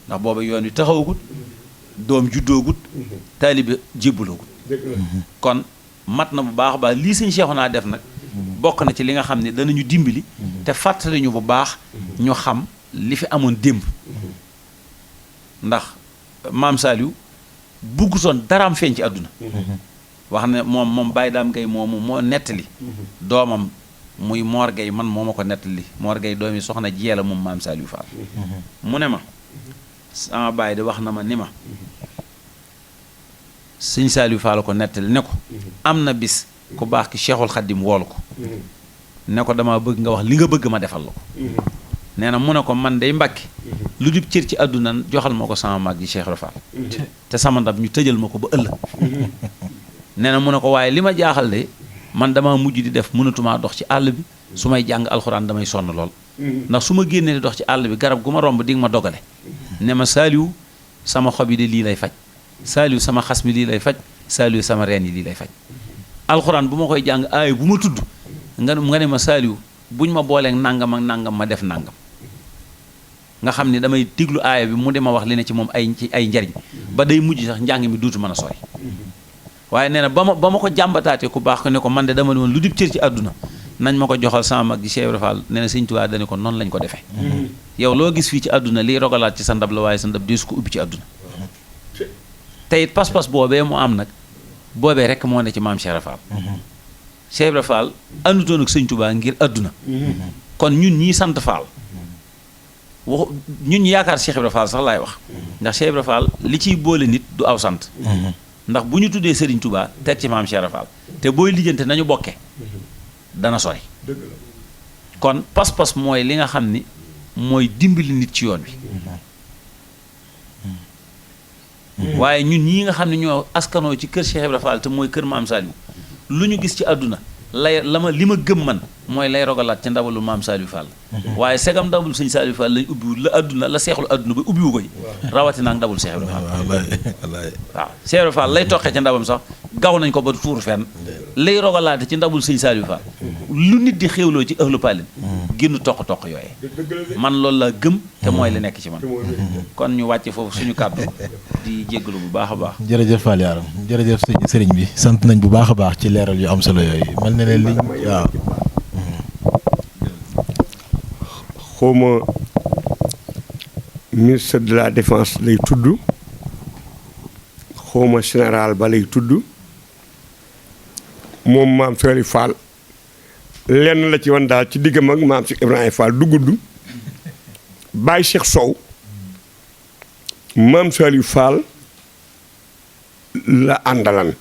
Speaker 2: ndax booba yoon wi taxawagut doom juddoogut taalibe jébbaloogut kon mat na bu baax a baax lii sëñ Cheikhouna def nag bokk na ci li nga xam ne danañu dimbali te fàttali ñu bu baax ñu xam li fi amoon démb ndax maam Saliou buggutoon daraam feeñ ci àdduna wax ne moom Baye Dame Gueye moomu moo nettali doomam muy Mor Gueye man moo ma ko nettali Mor Gueye doomi soxna Jeela moom maam Saliou Fall mu ne ma sama baay di wax na ma ni ma sëñ Saliou Fall ko nettali ne ko am na bis ku baax ki Cheikhul Khadim woolu ko ne ko dama bëgg nga wax li nga bëgg ma defal la ko nee na mu ne ko man day Mbàkke lu dib cër ci àdduna joxal ma ko sama mag yi Cheikh Fall te sama ndab ñu tëjal ma ko ba ëllëg nee na mu ne ko waaye li ma jaaxal de man dama mujj di def mënatumaa dox ci àll bi su may jàng alxuraan damay sonn lool ndax su ma génnee di dox ci àll bi garab gu ma romb di nga ma dogale ne ma Saliou sama xob yi de lii lay faj Saliou sama xas mi lii lay faj Saliou sama reen yi lii lay faj alxuraan bu ma koy jàng aay bu ma tudd nga ne ma Saliou buñ ma booleeg nangam ak nangam ma def nangam nga xam ne damay diglu aaya bi mu di ma wax li ne ci moom ay njariñ ba day mujj sax njàng mi duutu mën a sooy waaye nee na ba ma ko jàmbataatee ku baax ko ne ko man de dama ne woon lu dib cër ci àdduna nañ ma ko joxal sama mag ji Cheikh Ibra Fall nee na sëñ Tuubaa dane ko noonu lañ ko defee yow loo gis fii ci àdduna liy rogalaat ci sa ndab la waaye sa ndab dee su ko ubbi ci àdduna te it pas-pas boobee mu am nag boobee rek moo ne ci maam Cheikh Ibra Fall Cheikh Ibra Fall àndutoon ak sëñ Tuubaa ngir àdduna kon ñun ñii sant Fall wax ñun ñu yaakaar Cheikh Ibra Fall sax laay wax ndax Cheikh Ibra Fall li ciy boole nit du aw sant ndax bu ñu tuddee Serigne Touba teg ci maam Cheikh Ibra Fall te booy lijjante nañu bokke dana sori kon pas-pas mooy li nga xam ni mooy dimbali nit ci yoon wi waaye ñun ñii nga xam ne ñoo askanoo ci kër Cheikh Ibra Fall te mooy kër maam Saliou lu ñu gis ci àdduna li ma gëm man mooy lay rogalaat ca ndabalu maam Saliou Fall waaye segam ndabul sëñ Saliou Fall lañ ubbiwul la àdduna la seexlu àdduna ba ubbiwu koy rawatina ak ndabul Cheikh Ibra Fall waaw Cheikh Ibra Fall lay toqee ca ndabam sax gaw nañ ko ba tuur fenn lay rogalaate ci ndabul sëñ Saliou Fall lu nit di xéwloo ci ëhlu palin génn toq yooyee man loolu laa gëm te mooy li nekk ci man kon ñu wàcce foofu suñu kàddu di jéggalu bu baax a baax
Speaker 1: jërëjëf Fall Yaram jërëjëf sëriñ bi sant nañ bu baax a baax ci leeral yu am solo yooyu mel na leen liñ waaw
Speaker 4: xawma ministre de la défense lay tudd xawma général ba lay tudd moom maam Saliou Fall lenn la ci wan daal ci diggam ak maam si Ibrahima Fall du gudd Baye Cheikh Sow maam Saliou Fall la àndalan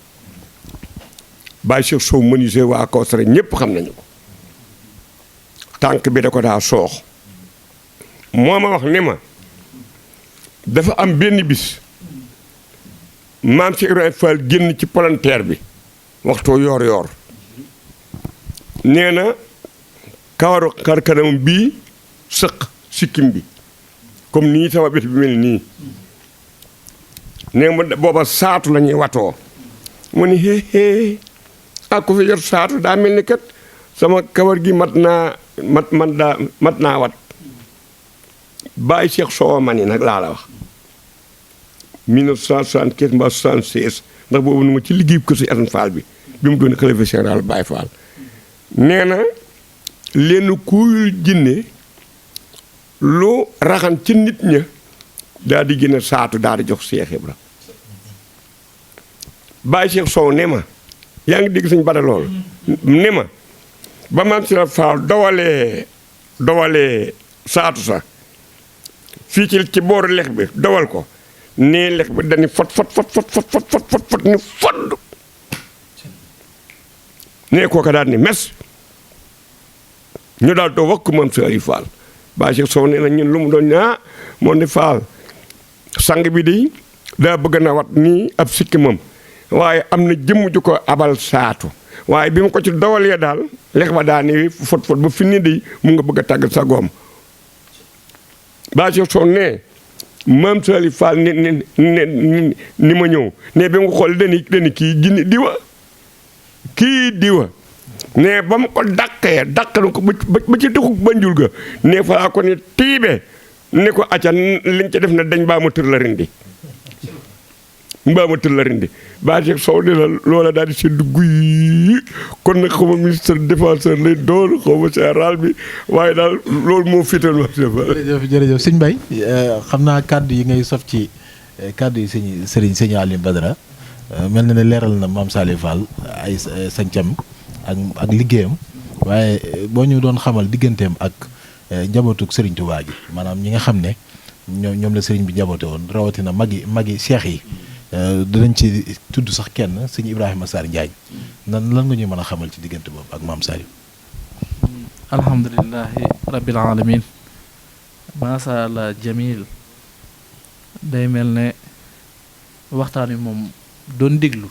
Speaker 4: Baye Cheikh Sow menuisier waa Kawsara ñépp xam nañu ko tànk bi da ko daa soox moo ma wax ni ma dafa am benn bis maam si Ibrahima Fall génn ci palanteer bi waxtu yoor nee na kawaru xarkanam bii sëq sikkim bi comme nii sama bét bi mel nii nee ma booba saatu la ñuy watoo mu ni hee ak ku fi jot saatu daa mel ni kat sama kawar gi mat naa wat Baye Cheikh Sow ma ni nag laa la wax 1975 mbaa 76 ndax boobu nu ma ci liggéey ko si Assane Fall bi mu doon xalifa général Baye Fall nee na lenn kuy jinne lu raxan ci nit ña daal di gën a saatu daal di jox Cheikh Ibra Baye Cheikh Sow ne ma yaa ngi dégg suñ bada lool ne ma ba maam si la Fall dowalee saatu sa fii ci booru lex bi dowal ko nee lex bi dañu fot ni fodd nee kooka daal ni mes ñu daal doo wakk maam Saliou Fall Baye Cheikh Sow nee na ñun lu mu doon moo ni Fall sang bi di daa bëgg na wat nii ab sikki moom waaye am na jëmm ju ko abal saatu waaye bi mu ko ci dowalee daal lex ba daa ni fot ba fi ni di mu nga bëgg a tàgg sa goom Baye Cheikh Sow ne maam Saliou Fall ni ma ñëw ne bi nga xool dani kii diwa ne ba mu ko dàq na ko ba ci dëkku Banjul ga ne fa laa ko ne tiibe ne ko acca liñ ca def na dañ baa ma tër la rindi mbaa ma tël la rindi Baye Cheikh Sow ne la loola daal di sedd guy kon nag xaw ma ministre défenseur lay doon xaw ma général bi waaye daal loolu moo fital ma.
Speaker 1: jërëjëf sëñ Mbaye xam naa kàddu yi ngay sof ci kàddu yi sëñ Alioune Badara mel na ne leeral na maam Saliou Fall ay sañcam ak liggéeyam waaye boo ñu doon xamal digganteem ak njabootuk Serigne Touba gi maanaam ñi nga xam ne ñoom la Serigne bi njaboote woon rawatina magi seex yi dinañ ci tudd sax kenn sëñ Ibrahima Sarr Njaañ lan nga ñuy mën a xamal ci diggante boobu ak maam Saliou.
Speaker 3: alhamdulilahi rabbil alamin macha allah jamil day mel ne waxtaan wi moom doon diglu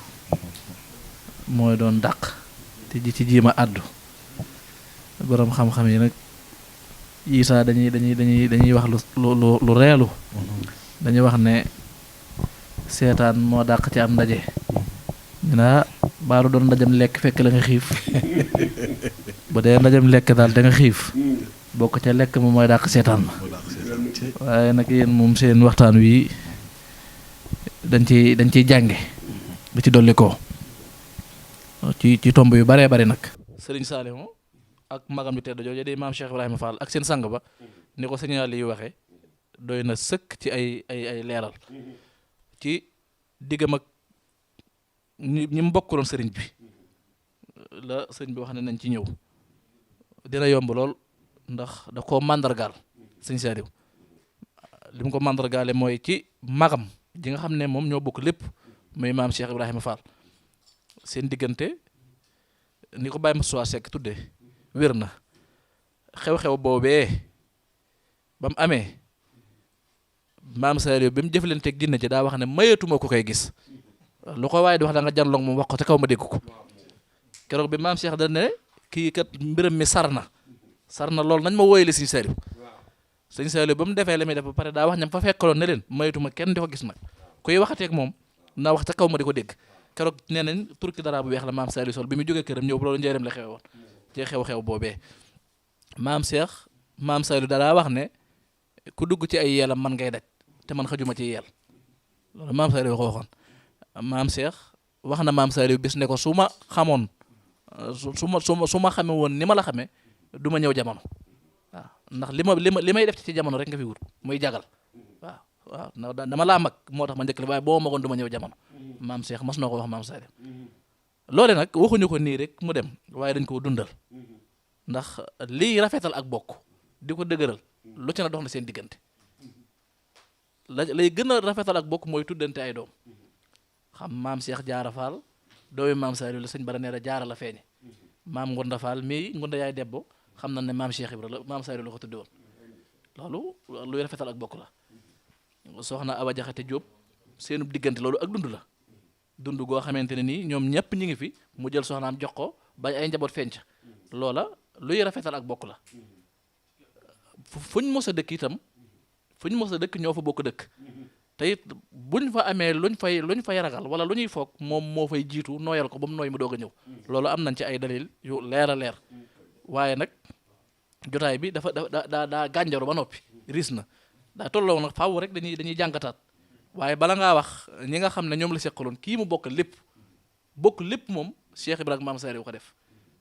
Speaker 3: mooy doon dàq te ji ci jiima àddu boroom xam-xam yi nag Isaa dañuy wax lu reelu dañuy wax ne seetaan moo dàq ci am ndaje ñu naa baaru doon ndajam lekk fekk la nga xiif bu dee ndajam lekk daal da nga xiif bokk ca lekk moom mooy dàq seetaan ma waaye nag yéen moom seen waxtaan wi dañ ciy jànge di ci dolli ko ci tomb yu baree bari nag Sëriñ Saalihu ak magam ju tedd jooju di maam Cheikh Ibrahima Fall ak seen sang ba ni ko signal yi waxee doy na sëkk ci ay leeral ci diggam ak ñi mu bokkuloon sëriñ bi la sëriñ bi wax ne nañ ci ñëw dina yomb lool ndax da koo màndargaal sëñ Saaliw li mu ko màndargaale mooy ci magam ji nga xam ne moom ñoo bokk lépp muy maam Cheikh Ibrahima Fall seen diggante ni ko Baye Moussa Seck tuddee wér na xew-xew boobee ba mu amee maam Saliou bi mu jëflanteeg dina ci daa wax ne mayatuma ko koy gis lu ko waaye di wax da nga janloog moom wax ko te kaw ma dégg ko keroog bi maam Cheikh da ne kii kat mbiram mi sar na loolu nañ ma wooyale sëñ Saliou sëñ Saliou ba mu defee la muy def ba pare daa wax ñam fa fekkaloon ne leen mayatuma kenn di ko gis nag kuy waxateeg moom na wax te kaw ma di ko dégg keroog nee nañ turki dara bu weex la maam Saliou sol bi mu jógee këram ñëw loolu njëriñ la xewe woon ci xew-xew boobee maam Saliou daa wax ne ku dugg ci ay yeelam man ngay daj te man xajuma ci yeel loolu maam Saliou ko waxoon maam Cheikh wax na maam Saliou bis ne ko su ma xamoon su ma xame woon ni ma la xamee du ma ñëw jamono waaw ndax li may def ci jamono rek nga fi wut muy jagal waaw dama laa mag moo tax ma njëkk la waaye boo magoon du ma ñëw jamono maam Cheikh mas noo ko wax maam Saliou loole nag waxuñu ko nii rek mu dem waaye dañ koo dundal ndax lii rafetal ak bokk di ko dëgëral lu ci na dox na seen diggante lay gën a rafetal ak bokk mooy tuddante ay doom xam maam Cheikh Jaara Fall doomi maam Saliou la sëñ bara nee jaara la feeñe maam Ngunda Fall mii Ngunda yaay debbo xam na ne maam Cheikh Ibra la maam Saliou la ko tudde woon loolu luy rafetal ak bokk la soxna Awa Jaxate Jóob seenu diggante loolu ak dund la dund goo xamante ne nii ñoom ñëpp ñi ngi fi mu jël soxnaam jox ko bañ ay njaboot fenc loola luy rafetal ak bokk la fuñ mos a dëkk itam fuñ mos a dëkk ñoo fa bokk dëkk te it buñ fa amee luñ fay ragal wala lu ñuy foog moom moo fay jiitu nooyal ko ba mu nooy mu doog a ñëw loolu am nañ ci ay dalil yu leer a leer waaye nag jotaay bi daa gànjaru ba noppi riis na daa tolloo nag faaw rek dañuy jàngataat waaye bala ngaa wax ñi nga xam ne ñoom la seqaloon kii mu bokk lépp moom Cheikh Ibrahima maam Saliou ko def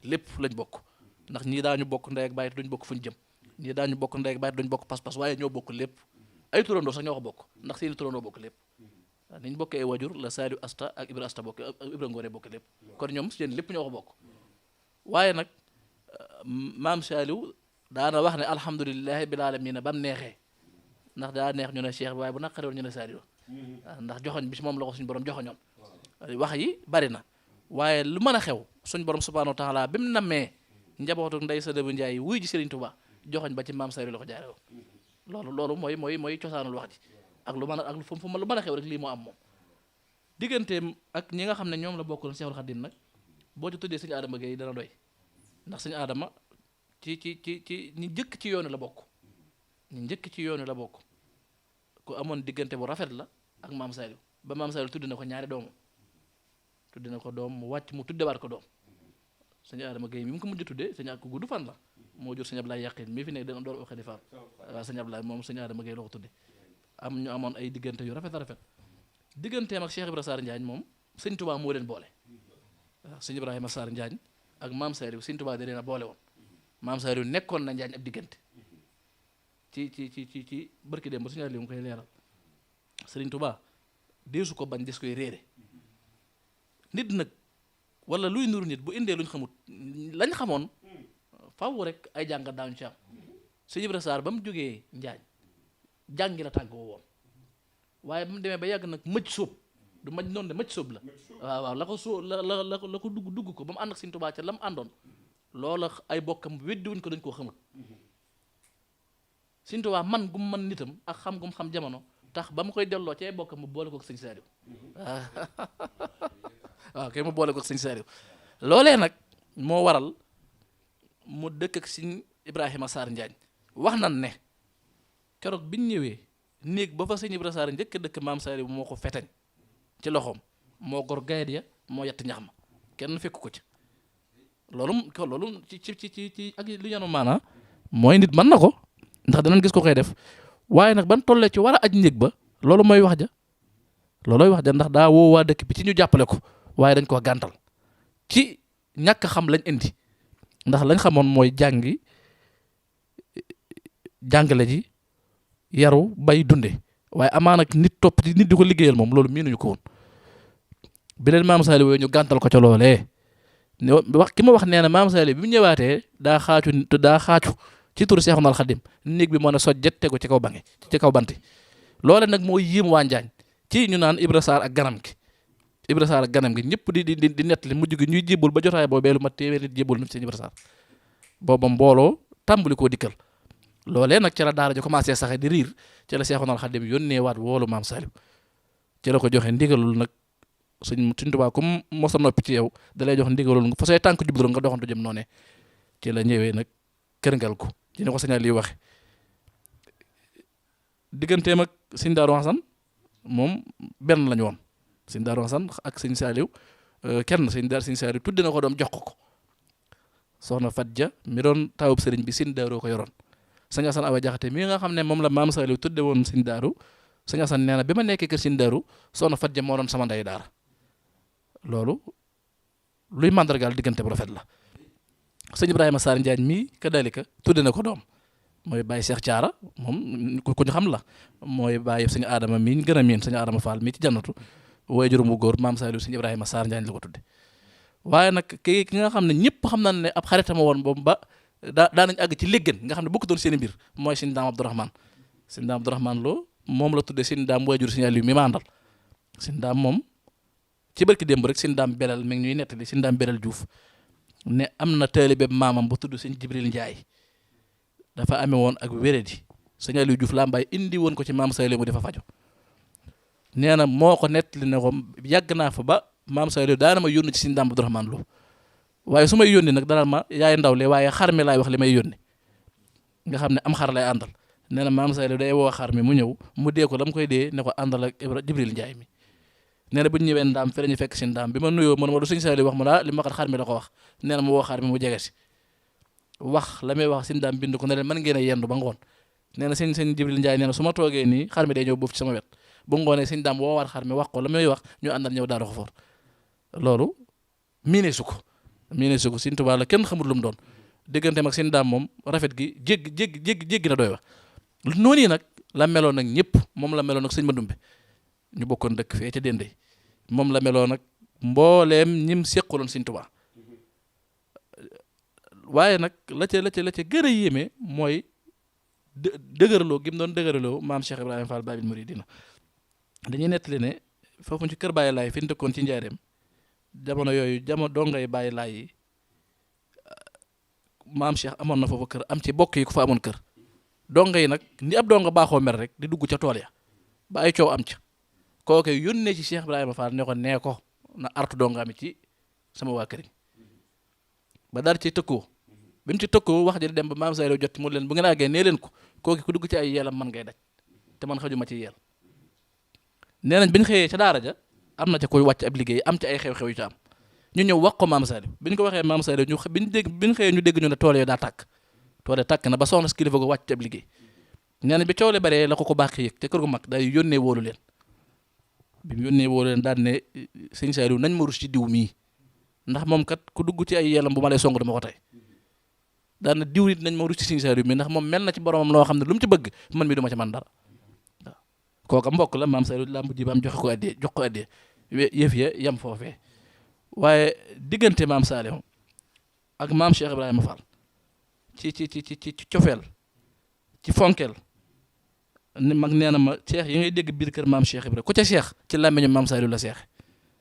Speaker 3: lépp lañ bokk ndax ñii daañu bokk ndey ak baay duñ bokk fuñ jëm ñii daañu bokk ndey ak baay duñ bokk pas-pas waaye ñoo bokk lépp ay turandoo sax ñoo ko bokk ndax seeni turandoo bokk lépp waaw niñ bokkee ay wajur la Saliou Asta ak Ibra Asta bokk ak Ibra Ngoone bokk lépp kon ñoom seen lépp ñoo ko bokk waaye nag maam Saliou daana wax ne alhamdulilahi bil aalamiina ba mu neexee ndax daa neex ñu ne Cheikh waaye bu naqaree woon ñu ne Saliou ndax joxoñ bi si moom la ko suñu borom joxoñoon wax yi bari na waaye lu mën a xew suñ borom subhaanahu wa taala bi mu nammee njabootu ndey sa dëbu Njaay wuy ji Serigne Touba joxoñ ba ci maam Saliou la ko jaare woon loolu mooy cosaanul wax ji ak lu mën a ak fu lu mën a xew rek lii moo am moom digganteem ak ñi nga xam ne ñoom la bokkoon Cheikhul Khadim nag boo ci tuddee sëñ Adama Gueye dana doy ndax sëñ Adama ci ñi njëkk ci yoonu la bokk la bokk ku amoon diggante bu rafet la ak maam Saliou ba maam Saliou tudd na ko ñaari doomam tudd na ko doom mu wàcc mu tuddewaat ko doom sëñ Adama Gueye mi mu ko mujj tuddee sëñ ak ko gudd fan la moo jur sëñ Ablaye Yaqin mii fi nekk dana door waxee di faam waaw sëñ Ablaye moom sëñ Adama Gueye la ko tudde am ñu amoon ay diggante yu rafet a rafet digganteem ak Cheikh Ibrahima Sarr Njaañ moom sëñ Touba moo leen boole waaw sëñ Ibrahima Sarr Njaañ ak maam Saliou sëñ Touba da leen a boole woon maam Saliou nekkoon na Njaañ ab diggante ci barki dem ba suñu li mu koy leeral sëriñ Touba deesu ko bañ des koy réere nit nag wala luy nuru nit bu indee luñ xamut lañ xamoon faaw rek ay jàngat daañu ci am sëñ Ibrahima Sarr ba mu jógee Njaañ jàngi la tàggoo woon waaye ba mu demee ba yàgg nag mëcc sóob du maj noonu de mëcc sóob la waaw la ko soo la ko dugg ko ba mu ànd ak sëñ Touba ca la mu àndoon loola ay bokkam weddiwuñ ko dañ koo xamut sëñ Touba man gu mu man nitam ak xam gu mu xam jamono tax ba mu koy delloo ci ay bokkam mu boole ko ak sëñ Saliou waaw kay mu boole ko ak sëñ Saliou loolee nag moo waral mu dëkk ak sëñ Ibrahima Sarr Njaañ wax nan ne keroog biñ ñëwee néeg ba fa sëñ Ibrahima Sarr njëkk a dëkk maam Saliou moo ko feteñ ci loxoom moo gor gayet ya moo yett ñax ma kenn fekk ko ci loolu ci ak lu yanu maanaa mooy nit mën na ko ndax danañ gis ko koy def waaye nag ban tollee ci war a aj néeg ba loolu mooy wax ja loolooy wax ja ndax daa woo waa dëkk bi ci ñu jàppale ko waaye dañ ko gàntal ci ñàkk xam lañ indi ndax lañ xamoon mooy jàngale ji yaru bay dunde waaye amaana nit topp ci nit di ko liggéeyal moom loolu miinuñu ko woon bi leen maam Saliou ñu gàntal ko ca loolee ne wax ki ma wax nee na maam Saliou bi mu ñëwaatee daa xaacu ci turu Seexul Xadim néeg bi moo ne sojjet tegu ci kaw bange ci kaw banti loole nag moo yéem waa Njaañ ci ñu naan Ibra Sarr ak ganam gi ñëpp di nett li mujj gi ñuy jébbul ba jotaay boobee lu ma téeméer nit jébbul na ci Ibra Sarr booba mbooloo tàmbali koo dikkal loolee nag ci la daara ji commencé saxe di riir ci la Seexul Xadim yónnee waat woolu maam Saliou ci la ko joxe ndigalul nag suñ Tuubaa comme mosa noppi ci yow da lay jox ndigalul fa say tànk jublu nga doxantu jëm noonee ci la ñëwee nag kërngal ko ci ne ko sañal liy waxe digganteem ak sëñ Daaru Xasan moom benn lañu woon sëñ Daaru Xasan ak sëñ Saliou kenn sëñ Saliou tudde na ko doom jox ko soxna Fatja mi doon taawub sëriñ bi sëñ Daaru ko yoroon sëñ Asan Awa Jaxate mi nga xam ne moom la maam Saliou tudde woon sëñ Daaru sëñ Asan nee na bi ma nekkee kër sëñ Daaru soxna Fatja moo doon sama ndey daara loolu luy màndargaal diggante bu rafet la sëñ Ibrahima Sarr Njaañ mii kadalika tudde na ko doom mooy Baye Cheikh Thiara moom ku ñu xam la mooy Baye sëñ Adama mii ñu gën a miin sëñ Adama Fall mii ci jannatu waaye juróom bu góor maam Saliou sëñ Ibrahima Sarr Njaañ la ko tudde waaye nag ki nga xam ne ñëpp xam nañ ne ab xaritama woon boobu ba daanañ àgg ci léggéen nga xam ne bokk doon seen i mbir mooy sëñ Daam Abdourahmane sëñ Daam Abdourahmane loo moom la tudde sëñ Daam waajur sëñ Aliou mi ma àndal sëñ Daam moom ci barki démb rek sëñ Daam belal mi ngi ñuy nettali sëñ Daam belal Diouf ne am na taalibe maamam bu tudd sëñ Jibril Njaay dafa amee woon ak wéredi sëñ Aliou Diouf Lambaye indi woon ko ci maam Saliou mu dafa fajo nee na moo ko nettali ne ko yàgg naa fa ba maam Saliou daana ma yónni ci sëñ Daam Abdourahmane Lo waaye su may yónni nag dana ma yaay ndaw le waaye xar mi laay wax li may yónni nga xam ne am xar lay àndal nee na maam Saliou day woo xar mi mu ñëw mu dee ko la mu koy dee ne ko àndal ak Jibril Njaay mi nee na bu ñu ñëwee ndaam fi la ñu fekk si ndaam bi ma nuyoo man ma du sëñ Saliou wax mu daa li ma kat xar mi la ko wax nee na mu woo xar mi mu jege si wax la may wax si ndaam bind ko ne leen mën ngeen a yendu ba ngoon nee na sëñ Jibril Njaay nee na su ma toogee nii xar mi day ñëw boofu ci sama wet bu ngoonee sëñ daam woowaat xar mi wax ko la may wax ñu àndal ñëw daal ko for loolu miine su ko sëñ Tuubaa la kenn xamul lu mu doon digganteem ak sëñ daam moom rafet gi jéggi na doy wax noonu yi nag la meloon nag ñëpp moom la meloon nag sëñ Mandumbe ñu bokkoon dëkk fee ca Dendey moom la meloon nag mbooleem ñim seqaloon sëñ Tuubaa waaye nag la ca gën a yéeme mooy dëgëraloo gi mu doon dëgëraloo maam Cheikh Ibrahima Fall Babil Mouridina dañuy nettali ne foofu ci kër Baye Laay fi ñu dëkkoon ci Njaareem jamono yooyu dongay Baye Laay yi maam Cheikh amoon na foofu kër am ci bokk yi ku fa amoon kër donga yi nag ni ab donga baaxoo mer rek di dugg ca tool ya ba ay coow am ca kooke yónnee ci Cheikh Ibrahima Fall ne ko nee ko na artu donga mi ci sama waa këriñ ba daal ci tëkkoo bi mu ci tëkkoo wax ji di dem ba maam Saliou jot mu leen bu ngeen àggee nee leen ko kooki ku dugg ci ay yeelam man ngay daj te man xajuma ci yeel nee nañ bi ñu xëyee ca daara ja am na ca koy wàcc ab liggéey am ci ay xew-xew yu ci am ñu ñëw wax ko maam Saliou bi ñu ko waxee maam Saliou bi ñu xëyee ñu dégg ñu ne tool yi daa tàkk tool yi tàkk na ba soxna si kilifa ko wàcc ab liggéey nee nañ bi coow li baree la ko baax yëg te kër gu mag day yónnee wóolu leen bi mu yónnee woo leen daan ne sëñ Saliou nañ ma rus ci diw mii ndax moom kat ku dugg ci ay yelam bu ma lay song dama ko tey daan na diw nit nañ ma rus ci sëñ Saliou mii ndax moom mel na ci boromam loo xam ne lu mu ci bëgg man mi du ma ci man dara waaw kooka mbokk la maam Saliou lamb ji baam jox ko addee yëf ya yem foofee waaye diggante maam Saliou ak maam Cheikh Ibrahima Fall ci cofeel ci fonkeel ni mag nee na ma Cheikh yi ngay dégg biir kër maam Cheikh Ibrahima ku ca Cheikh ci làmmiñu maam Saliou la Cheikh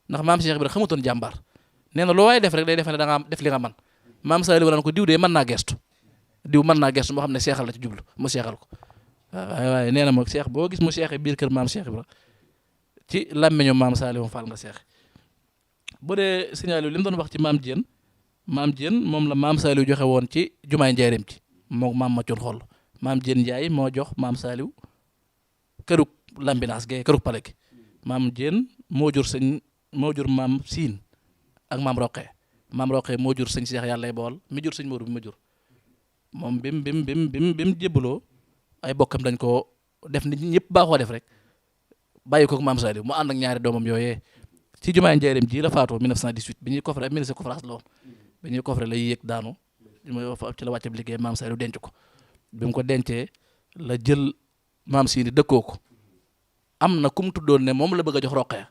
Speaker 3: ndax maam Cheikh Ibrahima xamutoon jàmbaar nee na loo waaye def rek day defe ne da nga def li nga man maam Saliou naan ko diw de mën naa gestu diw mën naa gestu moo xam ne seexal la ci jublu mu seexal ko waaye nee na ma Cheikh boo gis mu seexee biir kër maam Cheikh Ibrahima ci làmmiñu maam Saliou Fall nga seex bu dee signalé li mu doon wax ci maam Diène moom la maam Saliou joxe woon ci jumaay njaareem ci moo maam ma coon xool maam Diène Ndiaye moo jox maam Saliou kërug lambinaas ge kërug pale gi maam Diène moo jur maam Siin ak maam Roqee moo jur sëñ Cheikh yàlla lay bool mi jur sëñ Modou bi ma jur moom bi mu jébbaloo ay bokkam dañ ko def nit ñëpp baaxoo def rek bàyyi ko maam Saliou mu ànd ak ñaari doomam yooyee ci jumaay njaareem ji la faatoo 1918 bi ñuy coffre ministre conférence la woon bi ñuy coffre lay yéeg daanu ci la wàcce liggéey maam Saliou denc ko bi mu ko dencee la jël maam Siini dëkkoo ko am na ku mu tuddoon ne moom la bëgg a jox Roqee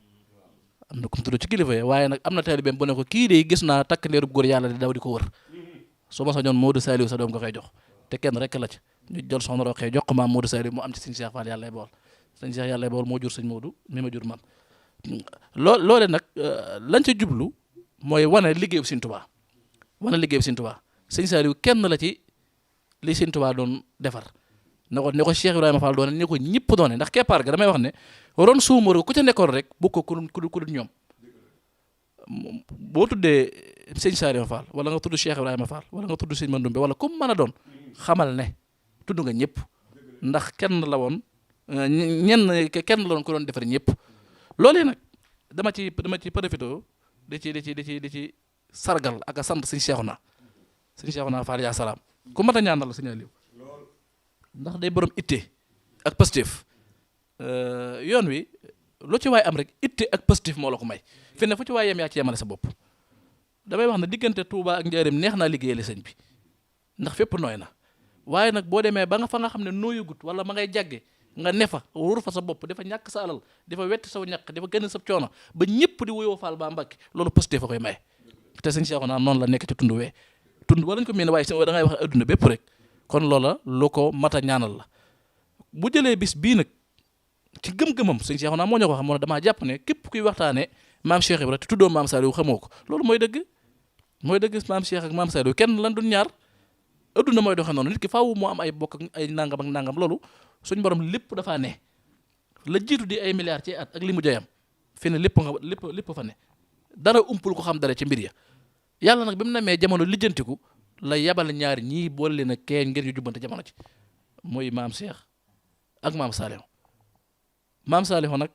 Speaker 3: am na ku mu tuddoo ci kilifa yi waaye nag am na taalibeem bu ne ko kii de gis naa takk leerub góor yàlla di daw di ko wër su ma sañoon Modou Saliou sa doom nga koy jox te kenn rek la ci ñu jël soxna Roqee jox ko maam Modou Saliou mu am ci sëñ Cheikh Fall yàlla bool sëñ Cheikh yàlla bool moo jur sëñ Modou mi ma jur man loole nag lañ ca jublu mooy wane liggéeyu sëñ Tuubaa sëñ Saliou kenn la ci li sëñ Tuubaa doon defar ne ko Cheikh Ibrahima Fall doone ne ko ñëpp doone ndax keppaar ga damay wax ne waroon suumar ku ca nekkoon rek bu ko ku dul ñoom boo tuddee sëñ Saliou Fall wala nga tudd Cheikh Ibrahima Fall wala nga tudd sëñ Mandoumbe wala comme mën a doon xamal ne tudd nga ñëpp ndax kenn la woon kenn la woon ku doon defar ñëpp loolee nag dama ci profité di ci sargal ak a sant sëñ Cheikhouna Fall yaa salaam ku mat a ñaanal la sëñ Aliou ndax day borom itte ak positif yoon wi lu ci waay am rek itte ak positif moo la ko may fi ne fu ci waay yem yaa ci yemale sa bopp damay wax ne diggante Touba ak Njaaréem neex naa liggéeyale sëñ bi ndax fépp nooy na waaye nag boo demee ba nga fa nga xam ne nooyagut wala ma ngay jàgge nga ne fa wóor fa sa bopp dafa ñàkk sa alal dafa wetti saw ñàkk dafa gën sa coono ba ñëpp di wuyoo Fall ba Mbàkke loolu positif a koy maye te sëñ Cheikhouna noonu la nekk ci tund wee tund wala ñu ko mel ne waaye da ngay wax adduna bépp rek kon loola lu ko mat a ñaanal la bu jëlee bis bii nag ci gëm-gëmam sëñ Cheikhouna moo ñu ko xam moo ne damaa jàpp ne képp kuy waxtaane maam Cheikh Ibra te tuddoo maam Saliou xamoo ko loolu mooy dëgg maam Cheikh ak maam Saliou kenn lan duñ ñaar adduna mooy doxee noonu nit ki faaw moo am ay bokk ak ay nangam ak nangam loolu suñ borom lépp dafaa ne la jiitu di ay milliards ci at ak li mu joyam fi ne lépp fa ne dara umpul ko xam dara ci mbir ya yàlla nag bi mu namee jamono lijjantiku la yabal ñaari ñii boole leen ak keeñ ngir ñu jubbante jamono ci muy maam Cheikh ak maam Saliou nag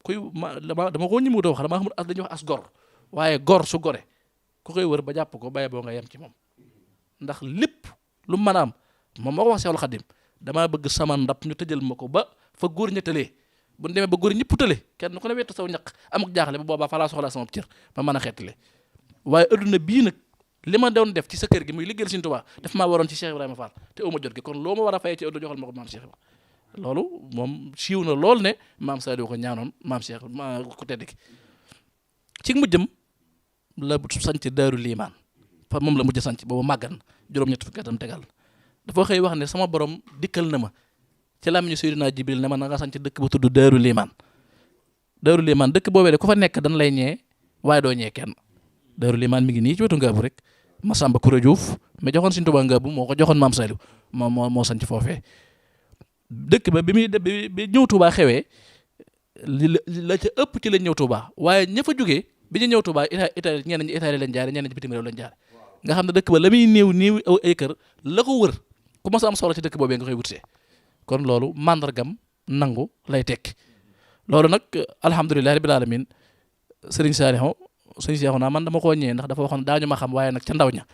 Speaker 3: dama ko ñi mu wax dama xamul dañuy wax as gor waaye gor su gore ku koy wër ba jàpp ko baye boo nga yem ci moom ndax lépp lu mën a am moom moo ko wax Seexul Xadim damaa bëgg sama ndab ñu tëjal ma ko ba fa góor ña tëlee bu ñu demee ba góor ñëpp tële kenn ku ne wettu saw ñaq amuk jaaxle ba boobaa fa laa soxlaa sama cër ma mën a xeetale waaye adduna bii nag li ma doon def ci sa kër gi muy liggéeyal Sëñ Tuubaa daf maa waroon ci Cheikh Ibrahima Fall te uma jot gi kon loo ma war a fayee ci ëddu joxal ma ko maam Cheikh Ibrahima loolu moom siiw na lool ne maam Saliou ko ñaanoon maam Cheikh ku tedd ki ci mujjëm la sanc Daaru Liimaan fa moom la mujj sanc boobu màggan juróom-ñett fukki atam tegal dafa xëy wax ne sama borom dikkal na ma ci làmmiñu Seydina Jibril ne ma na nga sanc dëkk ba tudd Daaru Liimaan dëkk boobee de ku fa nekk dañ lay ñee waaye doo ñee kenn Daaru Liimaan mi ngi nii ci wetu Ngaabu rek Masamba Koura Diouf mais joxoon Sëñ Tuubaa Ngaabu moo ko joxoon maam Saliou moo sanc foofee dëkk ba bi ñëw Tuubaa xewee la ca ëpp ci lañ ñëw Tuubaa waaye ña fa jógee bi ñu ñëw Tuubaa Italie ñenn ñi Italie lañ jaare ñenn ñi bitim réew lañ jaare nga xam ne dëkk ba la muy néew ay kër la ko wër ku mos a am solo ci dëkk boobee nga koy wutsee kon loolu màndargam nangu lay tekki loolu nag alhamdulilah rabbil alamin sëriñ Cheikhouna man dama koo ñëwee ndax dafa waxoon daañu ma xam waaye nag ca ndaw ña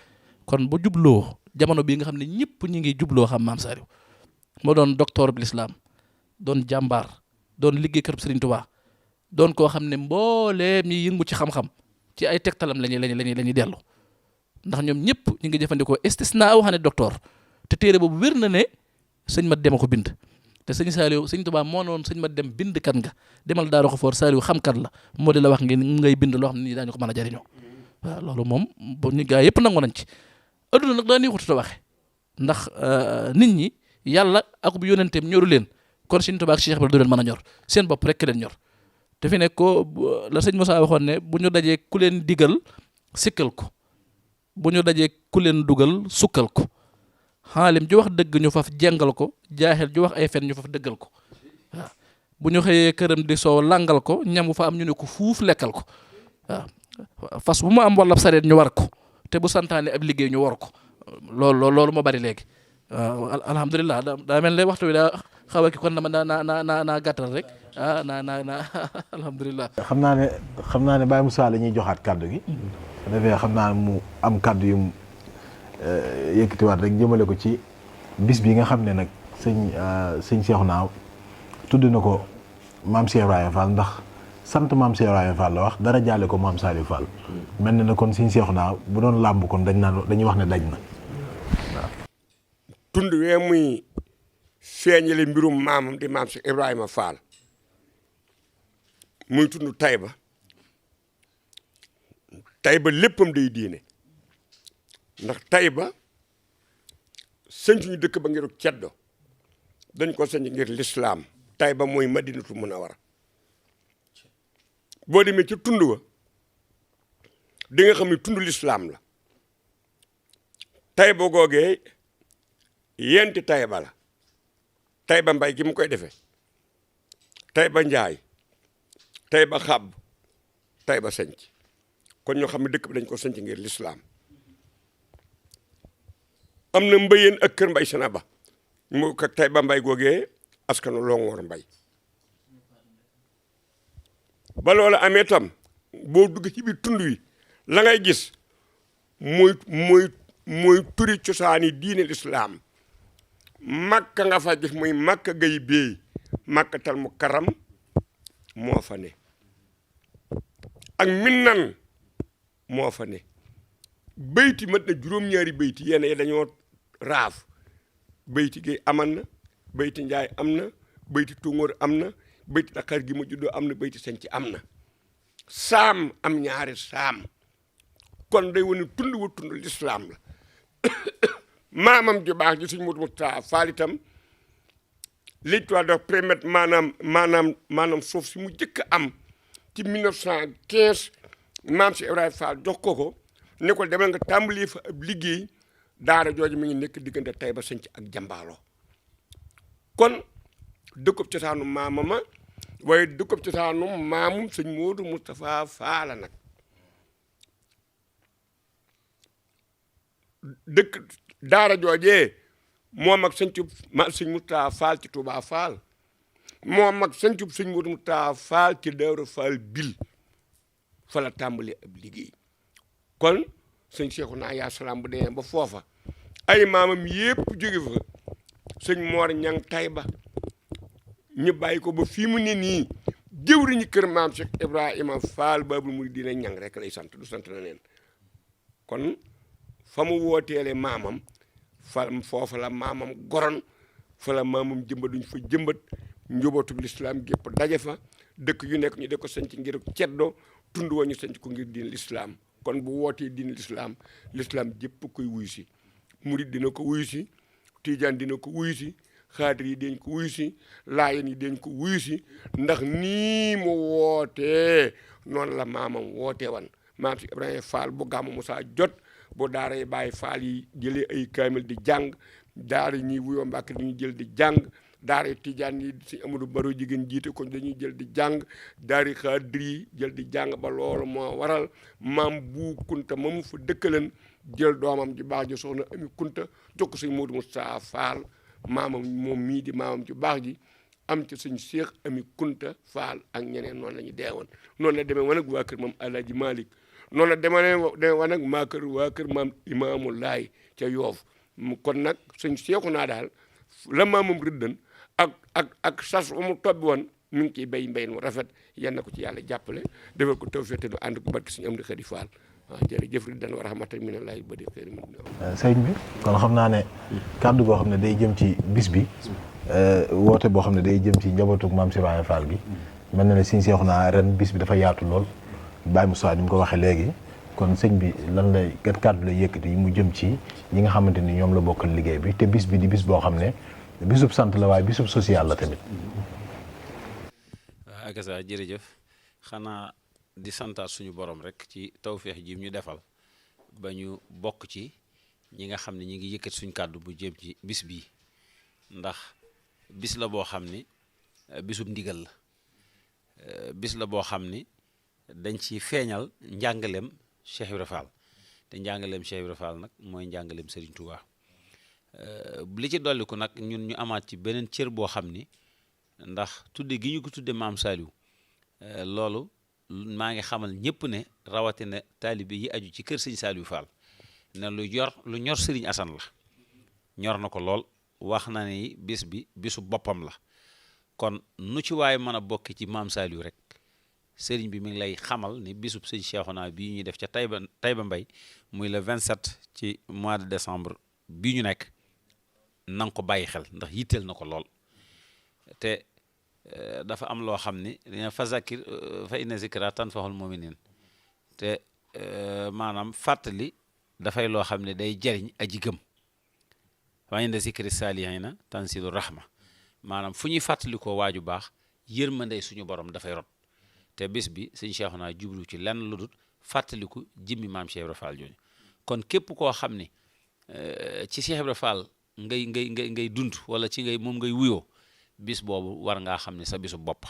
Speaker 3: kon bu jubloo jamono bii nga xam ne ñëpp ñi ngi jubloo xam maam Saliou moo doon docteur bi l'islam doon jàmbaar doon liggéeykat Sëriñ Tuubaa doon koo xam ne mbooleem ñi yëngu ci xam-xam ci ay tegtalam lañuy dellu ndax ñoom ñëpp ñu ngi jëfandikoo istisna aw xane docteur te téere boobu wér na ne sëñ Mat Dem a ko bind te sëñ Saaliw sëñ Tuubaa moo noon sëñ Mat Dem bind kat nga demal Daaru Xafoor Saaliw xam kat la moo di la wax ngay bind loo xam ne nii daañu ko mën a jariñoo waaw loolu moom bu ñu gaa yëpp nangu nañ ci adduna nag daa neexut a waxe ndax nit ñi yàlla ak bu yónenteem ñoru leen kon sëñ Tuubaa ak Cheikh Ibra du leen mën a ñor seen bopp rek leen ñor te fi ne ko la sëñ Moussa waxoon ne bu ñu dajee ku leen digal sikkal ko bu ñu dajee ku leen dugal sukkal ko xaalim ju wax dëgg ñu faf jengal ko jaaxel ju wax ay fen ñu faf dëggal ko waaw bu ñu xëyee këram di soow langal ko ñam fa am ñu ne ko fuuf lekkal ko waaw fas bu mu am wala sareet ñu war ko te bu santaane ab liggéey ñu war ko loolu moo bari léegi waaw alhamdulilah daa mel ne waxtu wi daa xaw a ki kon naa gàttal rek naa alhamdulilah.
Speaker 1: xam naa ne Baye Moussa la ñuy joxaat kàddu gi. dafay xam naa mu am kàddu yu mu yëkkatiwaat rek jëmale ko ci bis bi nga xam ne nag sëñ Cheikhouna tudd na ko maam Cheikh Ibrahima Fall ndax sant maam Cheikh Ibrahima Fall la wax dara jaale ko maam Saliou Fall. mel na ne kon sëñ Cheikhouna bu doon làmb kon dañuy wax ne daj na. waaw.
Speaker 4: tund wee muy feeñale mbirum maamam di maam Cheikh Ibrahima Fall muy tund Tayba léppam day diine ndax Tayba sëñ suñu dëkk ba ngir ceddo dañ ko sëñ ngir lislaam Tayba mooy madinatu munawara boo demee ci tund wa di nga xam ne tund lislaam la Tayba googee yenti Tayba la Tayba mbay gi mu koy defee Tayba njaay Tayba xàbb Tayba sanc kon ñoo xam ne dëkk bi dañ ko sanc ngir lislaam am na mbéyeen ak kër mbay sana ba mu ko Tayba mbay googee askanu Longoor mbay ba loola amee tam boo dugg ci biir tund wi la ngay gis mooy turi cosaani diine lislaam makka nga fa gis muy makka gay béey makkatal mu karam moo fa ne ak minnan moo fa ne bayti mat na juróom-ñaari bayti yenn yi dañoo raaf bayti gay aman na bayti njaay am na bayti tungóor am na bayti Dakar gi ma juddoo am na bayti sanc am na saam am ñaari saam kon day wane tund wu tund lislaam la maamam ju baax ji suñ Modou Moustapha Fall itam l'histoire de permettre maanaam suuf si mu jëkk am ci 1915 maam si Ibrahima Fall jox ko ne ko demal nga tàmbali fa ab liggéey daara jooju mi ngi nekk diggante Tayba sanc ak Jambaalo kon dëkkub cosaanu maamama waaye dëkkub cosaanu maamum sëñ Modou Moustapha Fall nag dëkk daara joojee moom ak sëñcub sëñ Moustapha Fall ci Touba Fall moom ak sëñcub sëñ Modou Moustapha Fall ci Daara Fall bil fa la tàmbali ab liggéey kon sëñ Cheikhouna yaa salaam bu demee ba foofa ay maamam yépp jóge fa sëñ Mor Ñang Tayba ñu bàyyi ko ba fii mu ne nii jëwriñu kër maam Cheikh Ibrahima Fall Babul Mouridina Ñang rek lay sant du sant na neen kon fa mu wooteele maamam foofa la maamam goron fa la maamam jëmbat duñ fa jëmbat njobootu lislaam gépp daje fa dëkk yu nekk ñu de ko sanc ngir ceddo tund wa ñu sanc ko ngir diin lislaam kon bu wootee diin lislaam jëpp koy wuyu si murid dina ko wuyu si tijaan dina ko wuyu si xaadir yi dañ ko wuyu si laayeen yi dañ ko wuyu si ndax nii mu wootee noonu la maamam wootee wan maam si Ibrahima Fall bu gàmmu Musaa jot bu daara yi bàyyi Fall yi jëlee ay kaamil di jàng daara ñuy wuyoo Mbàkke dañuy jël di jàng daara yi tijaan yi si Amadou Baro jigéen jiite kon dañuy jël di jàng daara yi xaadir yi jël di jàng ba loolu moo waral maam bu kunta ma mu fa dëkkaleen jël doomam ji baax ji soxna Ami Kunta jox ko sëñ Modou Moustapha Fall maamam moom mii di maamam ji baax ji am ci sëñ Cheikh Ami Kunta Fall ak ñeneen noonu la ñu deewoon noonu la demee wan ak waa kër maam Alaaji Malick noonu la demee wan ak waa kër maam Imaamu Laay ca Yoof kon nag sëñ Cheikhouna daal la maamam rëddan ak sas mu tobbi woon mi ngi ciy béy mbéyin mu rafet yan na ko ci yàlla jàppale defal ko tawfeex te du ànd ko barki suñu am di xëy di faal waaw jërëjëf ri dan war a xamante mi ne laay ba di xëy
Speaker 1: sëñ bi kon xam naa ne kàddu goo xam ne day jëm ci bis bi woote boo xam ne day jëm ci njabootug maam Cheikh Ibrahima Fall gi mel na ne Sëñ Seexuna ren bis bi dafa yaatu lool Baye Moussa ni mu ko waxee léegi kon sëñ bi lan lay gën kàddu lay yëkkati yi mu jëm ci ñi nga xamante ni ñoom la bokkal liggéey bi te bis bi di bis boo xam ne bisub sant la waaye bisub social la tamit.
Speaker 2: waaw ak sa jërëjëf xanaa di santaat suñu borom rek ci tawféex ji ñu defal ba ñu bokk ci ñi nga xam ne ñi ngi yëkkati suñu kàddu bu jëm ci bis bii ndax bis la boo xam ni bisub ndigal la bis la boo xam ni dañ ci feeñal njàngaleem Cheikh Ibra Fall te njàngaleem Cheikh Ibra Fall nag mooy njàngaleem Serigne Touba li ci dolliku nag ñun ñu amaat ci beneen cër boo xam ni ndax tudde gi ñu ko tudde maam Saliou loolu maa ngi xamal ñëpp ne rawatina taalibe yi aju ci kër sëñ Saliou Fall ne lu ñor Serigne Assane la ñor na ko lool wax na ni bis bi bisu boppam la kon nu ci waaye mën a bokk ci maam Saliou rek sëriñ bi mi ngi lay xamal ni bisub sëñ Cheikhouna bii ñuy def ca Taïba Mbay muy le 27 ci mois de décembre bii ñu nekk na nga ko bàyyi xel ndax yitteel na ko lool te dafa am loo xam ni dina fa zakir fa inna zikra tanfahul muminin te maanaam fàttali dafay loo xam ne day jariñ aji gëm wa inda zikri salihina tansilu rahma maanaam fu ñuy fàttali ko waaju baax yërmandey suñu borom dafay rot te bis bi sëñ Cheikhouna jublu ci lenn lu dul fàttaliku jimmi maam Cheikh Ibra Fall jooju kon képp koo xam ni ci Cheikh Ibra Fall ngay dund wala ci moom ngay wuyoo bis boobu war ngaa xam ne sa bisu bopp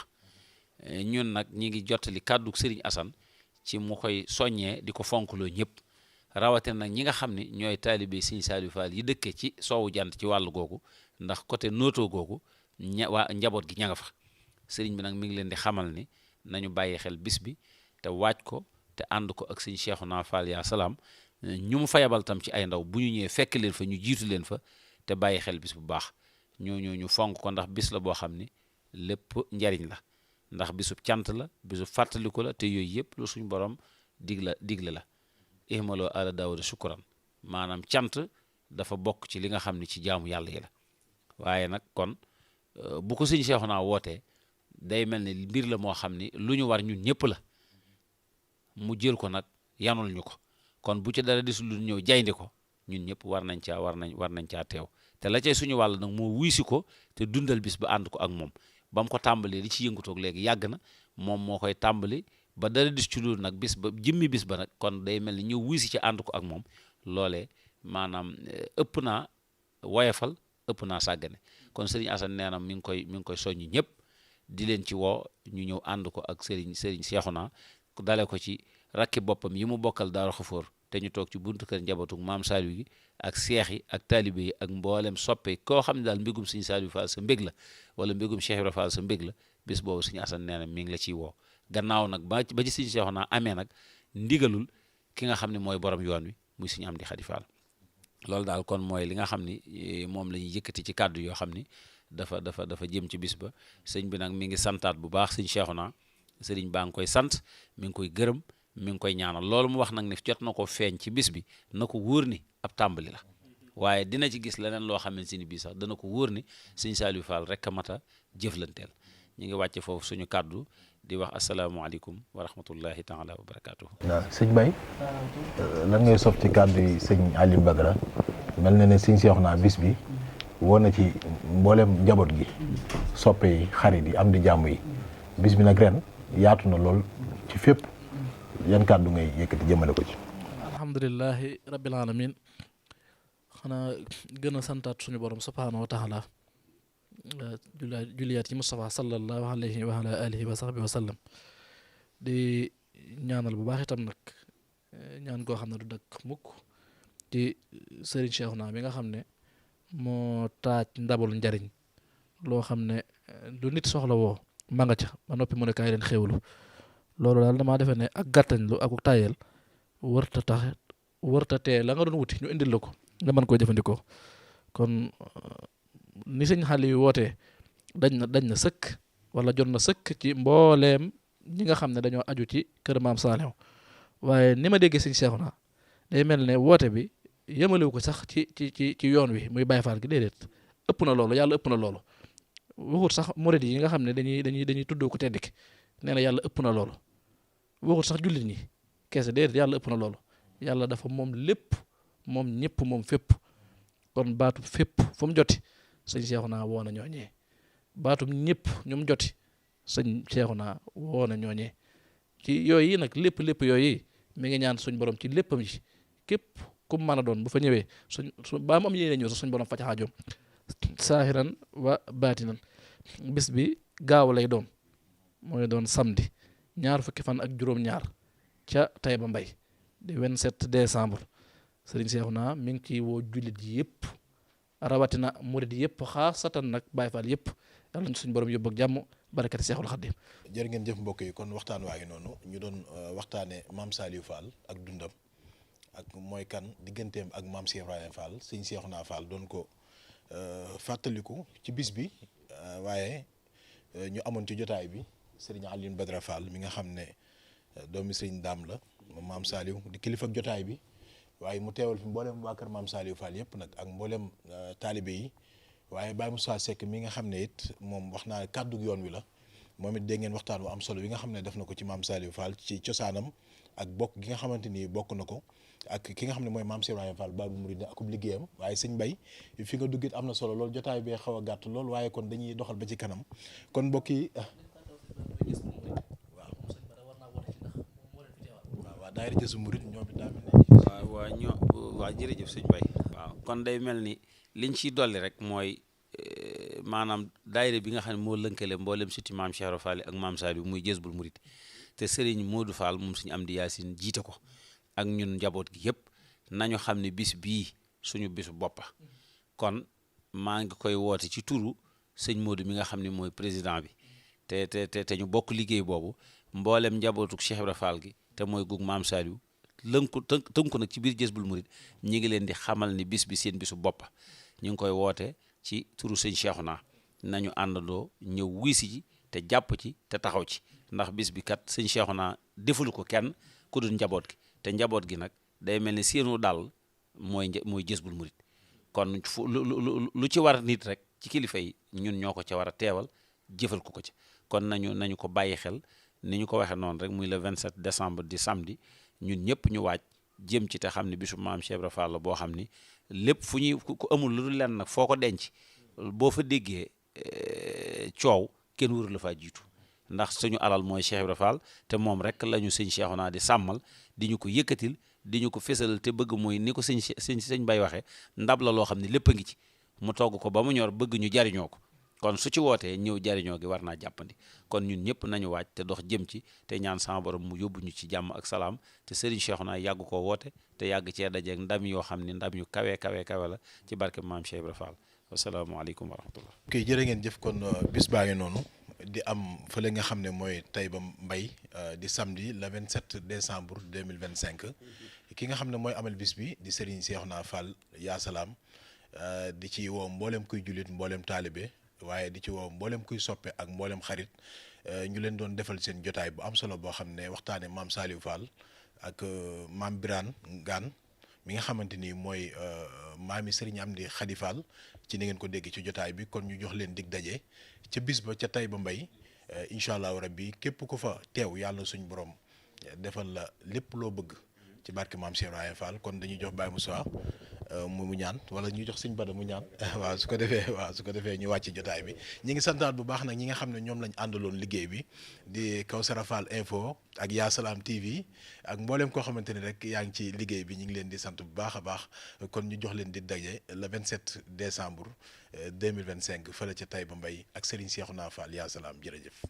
Speaker 2: ñun nag ñi ngi jottali kàddu Serigne Assane ci mu koy soññee di ko fonkloo ñëpp rawatina nag ñi nga xam ni ñooy taalibe Serigne Saliou Fall yi dëkke ci soowu jant ci wàllu googu ndax côté nootoo googu waa njaboot gi ña nga fa Serigne bi nag mi ngi leen di xamal ni nañu bàyyi xel bis bi te waaj ko te ànd ko ak sëñ Cheikhouna Fall yaa salaam ñu mu fa yabal tam ci ay ndaw bu ñu ñëwee fekk leen fa ñu jiitu leen fa te bàyyi xel bis bu baax ñu fonk ko ndax bis la boo xam ni lépp njariñ la ndax bisub cant la bisub fàttaliku la te yooyu yëpp lu suñu borom digle la ihmaloo ala daawuda shukran maanaam cant dafa bokk ci li nga xam ni ci jaamu yàlla yi la waaye nag kon bu ko sëñ Cheikhouna wootee day mel ni mbir la moo xam ni lu ñu war ñun ñëpp la mu jël ko nag yanul ñu ko kon bu ci dara desul lu ñëw jayndi ko ñun ñëpp war nañ caa teew te la cay suñu wàll nag moo wuy si ko te dundal bis ba ànd ko ak moom ba mu ko tàmbalee di ci yëngutoog léegi yàgg na moom moo koy tàmbali ba dara dis ci loolu nag bis ba jëmmi bis ba nag kon day mel ni ñëw wuy si ci ànd ko ak moom loolee maanaam ëpp naa woyefal ëpp naa sàggane kon Serigne Assane nee na mi ngi koy soññi ñëpp di leen ci woo ñu ñëw ànd ko ak Serigne Cheikhouna dale ko ci rakki boppam yi mu bokkal Daaru Xafoor te ñu toog ci buntu kër njabootu maam Saliou gi ak seex yi ak taalibe yi ak mboolem soppe koo xam ne daal mbégum Serigne Saliou Fall sa mbég la wala mbégum Cheikh Ibra Fall sa mbég la bis boobu Serigne Assane nee na mi ngi la ciy woo gannaaw nag ba ci Serigne Cheikhouna amee nag ndigalul ki nga xam ne mooy borom yoon wi muy Serigne Amdi Khady Fall loolu daal kon mooy li nga xam ni moom la ñuy yëkkati ci kàddu yoo xam ni dafa jëm ci bis ba sëñ bi nag mi ngi santaat bu baax Serigne Cheikhouna sëriñ baa ngi koy sant mi ngi koy gërëm mi ngi koy ñaanal loolu mu wax nag ne jot na ko feeñ ci bis bi na ko wóor ni ab tàmbali la waaye dina ci gis leneen loo xamante ni bii sax dana ko wóor ni sëñ Saliou Fall rek a mat a jëflanteel ñu ngi wàcce foofu suñu kàddu di wax asalaamualeykum wa rahmatullahi taala wa barakaatu.
Speaker 1: waaw sëñ Baye lan ngay sof ci kàddu yi sëñ Aliou Badara mel na ne sëñ Cheikhouna bis bi woo na ci mboolem njaboot gi soppe yi xarit yi am di jàmm yi bis bi nag ren yaatu na lool ci fépp yan kàddu ngay yëkkati jëmale ko ci.
Speaker 3: alhamdulilahi rabbil alamin xanaa gën a santaat suñu borom subhaanahu wa taala juliyaat yi Mustafa sallallahu alayhi wa ala alihi wa sahbihi wa sallam di ñaanal bu baax itam nag ñaan koo xam ne du dëkk mukk ci Serigne Cheikhouna mi nga xam ne moo taaj ndabul njariñ loo xam ne lu nit soxla woo ma nga ca ba noppi mu ne kaay leen xéwlu loolu daal damaa defee ne ak gàttañ lu ak tayel wërta tee la nga doon wuti ñu indil la ko nga mën koo jëfandikoo kon ni sëñ xale yu wootee dañ na sëkk wala jot na sëkk ci mbooleem ñi nga xam ne dañoo aju ci kër maam Saaliw waaye ni ma déggee sëñ Seexuna day mel ne woote bi yemalewu ko sax ci yoon wi muy Baay Faal gi déedéet ëpp na loolu yàlla ëpp na loolu waxut sax murid yi nga xam ne dañuy tuddoo ko tedd ki nee na yàlla ëpp na loolu waxut sax jullit ñi keese déedéet yàlla ëpp na loolu yàlla dafa moom lépp moom ñëpp moom fépp kon baatu fépp fu mu joti sëñ Seexuna woo na ñooñee baatum ñëpp ñu mu joti sëñ Seexuna woo na ñooñee ci yooyu yi nag lépp yooyu mi ngi ñaan suñ borom ci léppam yi képp ku mën a doon bu fa ñëwee su baa mu am yéene ñëw sax suñ borom faj aajoom saahiran wa baatinan bis bi gaaw lay doon mooy doon samedi 20 fan ak juróom-ñaar ca Taïba Mbaye di 27 décembre sëriñ Seexuna mi ngi ciy woo jullit yëpp rawatina murid yëpp xaasatan nag Baay Faal yëpp yàlla ñu suñ borom yóbbu ak jàmm barakati Seexul Xadiim.
Speaker 1: jërë ngeen jëf mbokk yi kon waxtaan waa ngi noonu ñu doon waxtaane maam Saliou Fall ak dundam ak mooy kan digganteem ak maam Cheikh Ibrahima Fall sëñ Seexuna Fall doon ko fàttaliku ci bis bi waaye ñu amoon ci jotaay bi sëriñ Alioune Badara Fall mi nga xam ne doomi sëriñ Daam la maam Saliou di kilifa ak jotaay bi waaye mu teewal fi mboolem waa kër maam Saliou Fall yëpp nag ak mboolem taalibe yi waaye Baye Moussa Seck mi nga xam ne it moom wax naa kàddu yoon wi la moom it dégg ngeen waxtaan bu am solo bi nga xam ne def na ko ci maam Saliou Fall ci cosaanam ak bokk gi nga xamante ni bokk na ko ak ki nga xam ne mooy maam Cheikh Ibrahima Fall Babou Mouride akub liggéeyam waaye sëñ Bay fi nga duggit am na solo lool jotaay bee xaw a gàtt lool waaye kon dañuy doxal ba ci kanam kon mbokk yi waaw daayira Jësu Murid ñoom it daa mel ne
Speaker 2: waaw jërëjëf sëñ Bay waaw kon day mel ni liñ ciy dolli rek mooy maanaam daayira bi nga xam ne moo lënkale mboolem siti maam Cheikh Ibra Fall ak maam Saliou muy Jësbul Murid te Serigne Modou Fall moom suñu am di Yaasin jiite ko ak ñun njaboot gi yëpp nañu xam ne bis bii suñu bisu boppa kon maa ngi koy woote ci turu sëñ Modou mi nga xam ne mooy président bi te ñu bokk liggéey boobu mboolem njabootu Cheikh Ibra Fall gi te mooy gug maam Saliou tënku nag ci biir Jësbul Murid ñi ngi leen di xamal ni bis bi seen bisu boppa ñu ngi koy woote ci turu sëñ Cheikhouna nañu àndandoo ñëw wiisi ji te jàpp ci te taxaw ci ndax bis bi kat sëñ Cheikhouna deful ko kenn ku dul njaboot gi te njaboot gi nag day mel ni seenu dal mooy Jësbul Murid kon lu ci war nit rek ci kilifa yi ñun ñoo ko ca war a teewal jëfal ko ci kon nañu ko bàyyi xel ni ñu ko waxee noonu rek muy le 27 décembre di samedi ñun ñëpp ñu waaj jëm ci te xam ne bisu maam Cheikh Ibra Fall la boo xam ni lépp fu ñuy ku amul lu dul lenn nag foo ko denc boo fa déggee coow kenn wëru la faa jiitu ndax suñu alal mooy Cheikh Ibra Fall te moom rek la ñu sëñ Cheikhouna di sàmmal di ñu ko yëkkatil di ñu ko fésal te bëgg mooy ni ko sëñ Bay waxee ndab la loo xam ne lépp a ngi ci mu togg ko ba mu ñor bëgg ñu jariñoo ko kon su ci wootee ñëw jariñoo gi war naa jàppandi kon ñun ñëpp nañu waaj te dox jëm ci te ñaan sama borom mu yóbbu ñu ci jàmm ak salaam te Serigne Cheikhouna yàgg koo woote te yàgg cee dajeeg ndam yoo xam ne ndam yu kawe la ci barke maam Cheikh Ibra Fall wasalaamaaleykum wa rahmatullah.
Speaker 1: ok jërë ngeen jëf kon bis baa ngi noonu di am fële nga xam ne mooy Taïba Mbaye di samedi le 27 décembre 2025 ki nga xam ne mooy amal bis bi di Serigne Cheikhouna Fall yaa salaam di ci woo mboolem kuy jullit mboolem taalibe waaye di ci woo mboolem kuy soppe ak mboolem xarit ñu leen doon defal seen jotaay bu am solo boo xam ne waxtaane maam Saliou Fall ak maam Birane Ngane mi nga xamante ni mooy maami Serigne Amdi Khady Fall ci ni ngeen ko dégg ci jotaay bi kon ñu jox leen dig daje ca bis ba ca Taïba Mbaye incha allahu rabbi képp ku fa teew yàlla suñ borom defal la lépp loo bëgg ci barke maam Cheikh Ibrahima Fall kon dañuy jox Baye Moussa mu ñaan wala ñuy jox sëñ Bada mu ñaan waaw su ko defee ñu wàcc jotaay bi ñi ngi santaat bu baax nag ñi nga xam ne ñoom lañ àndaloon liggéey bi di Kawsara Fall info ak Yaa Salaam TV ak mboolem koo xamante ni rek yaa ngi ci liggéey bi ñu ngi leen di sant bu baax a baax kon ñu jox leen di daje le 27 décembre 2025 fële ca Taïba Mbaye ak Serigne Cheikhouna Fall Yaa Salaam jërëjëf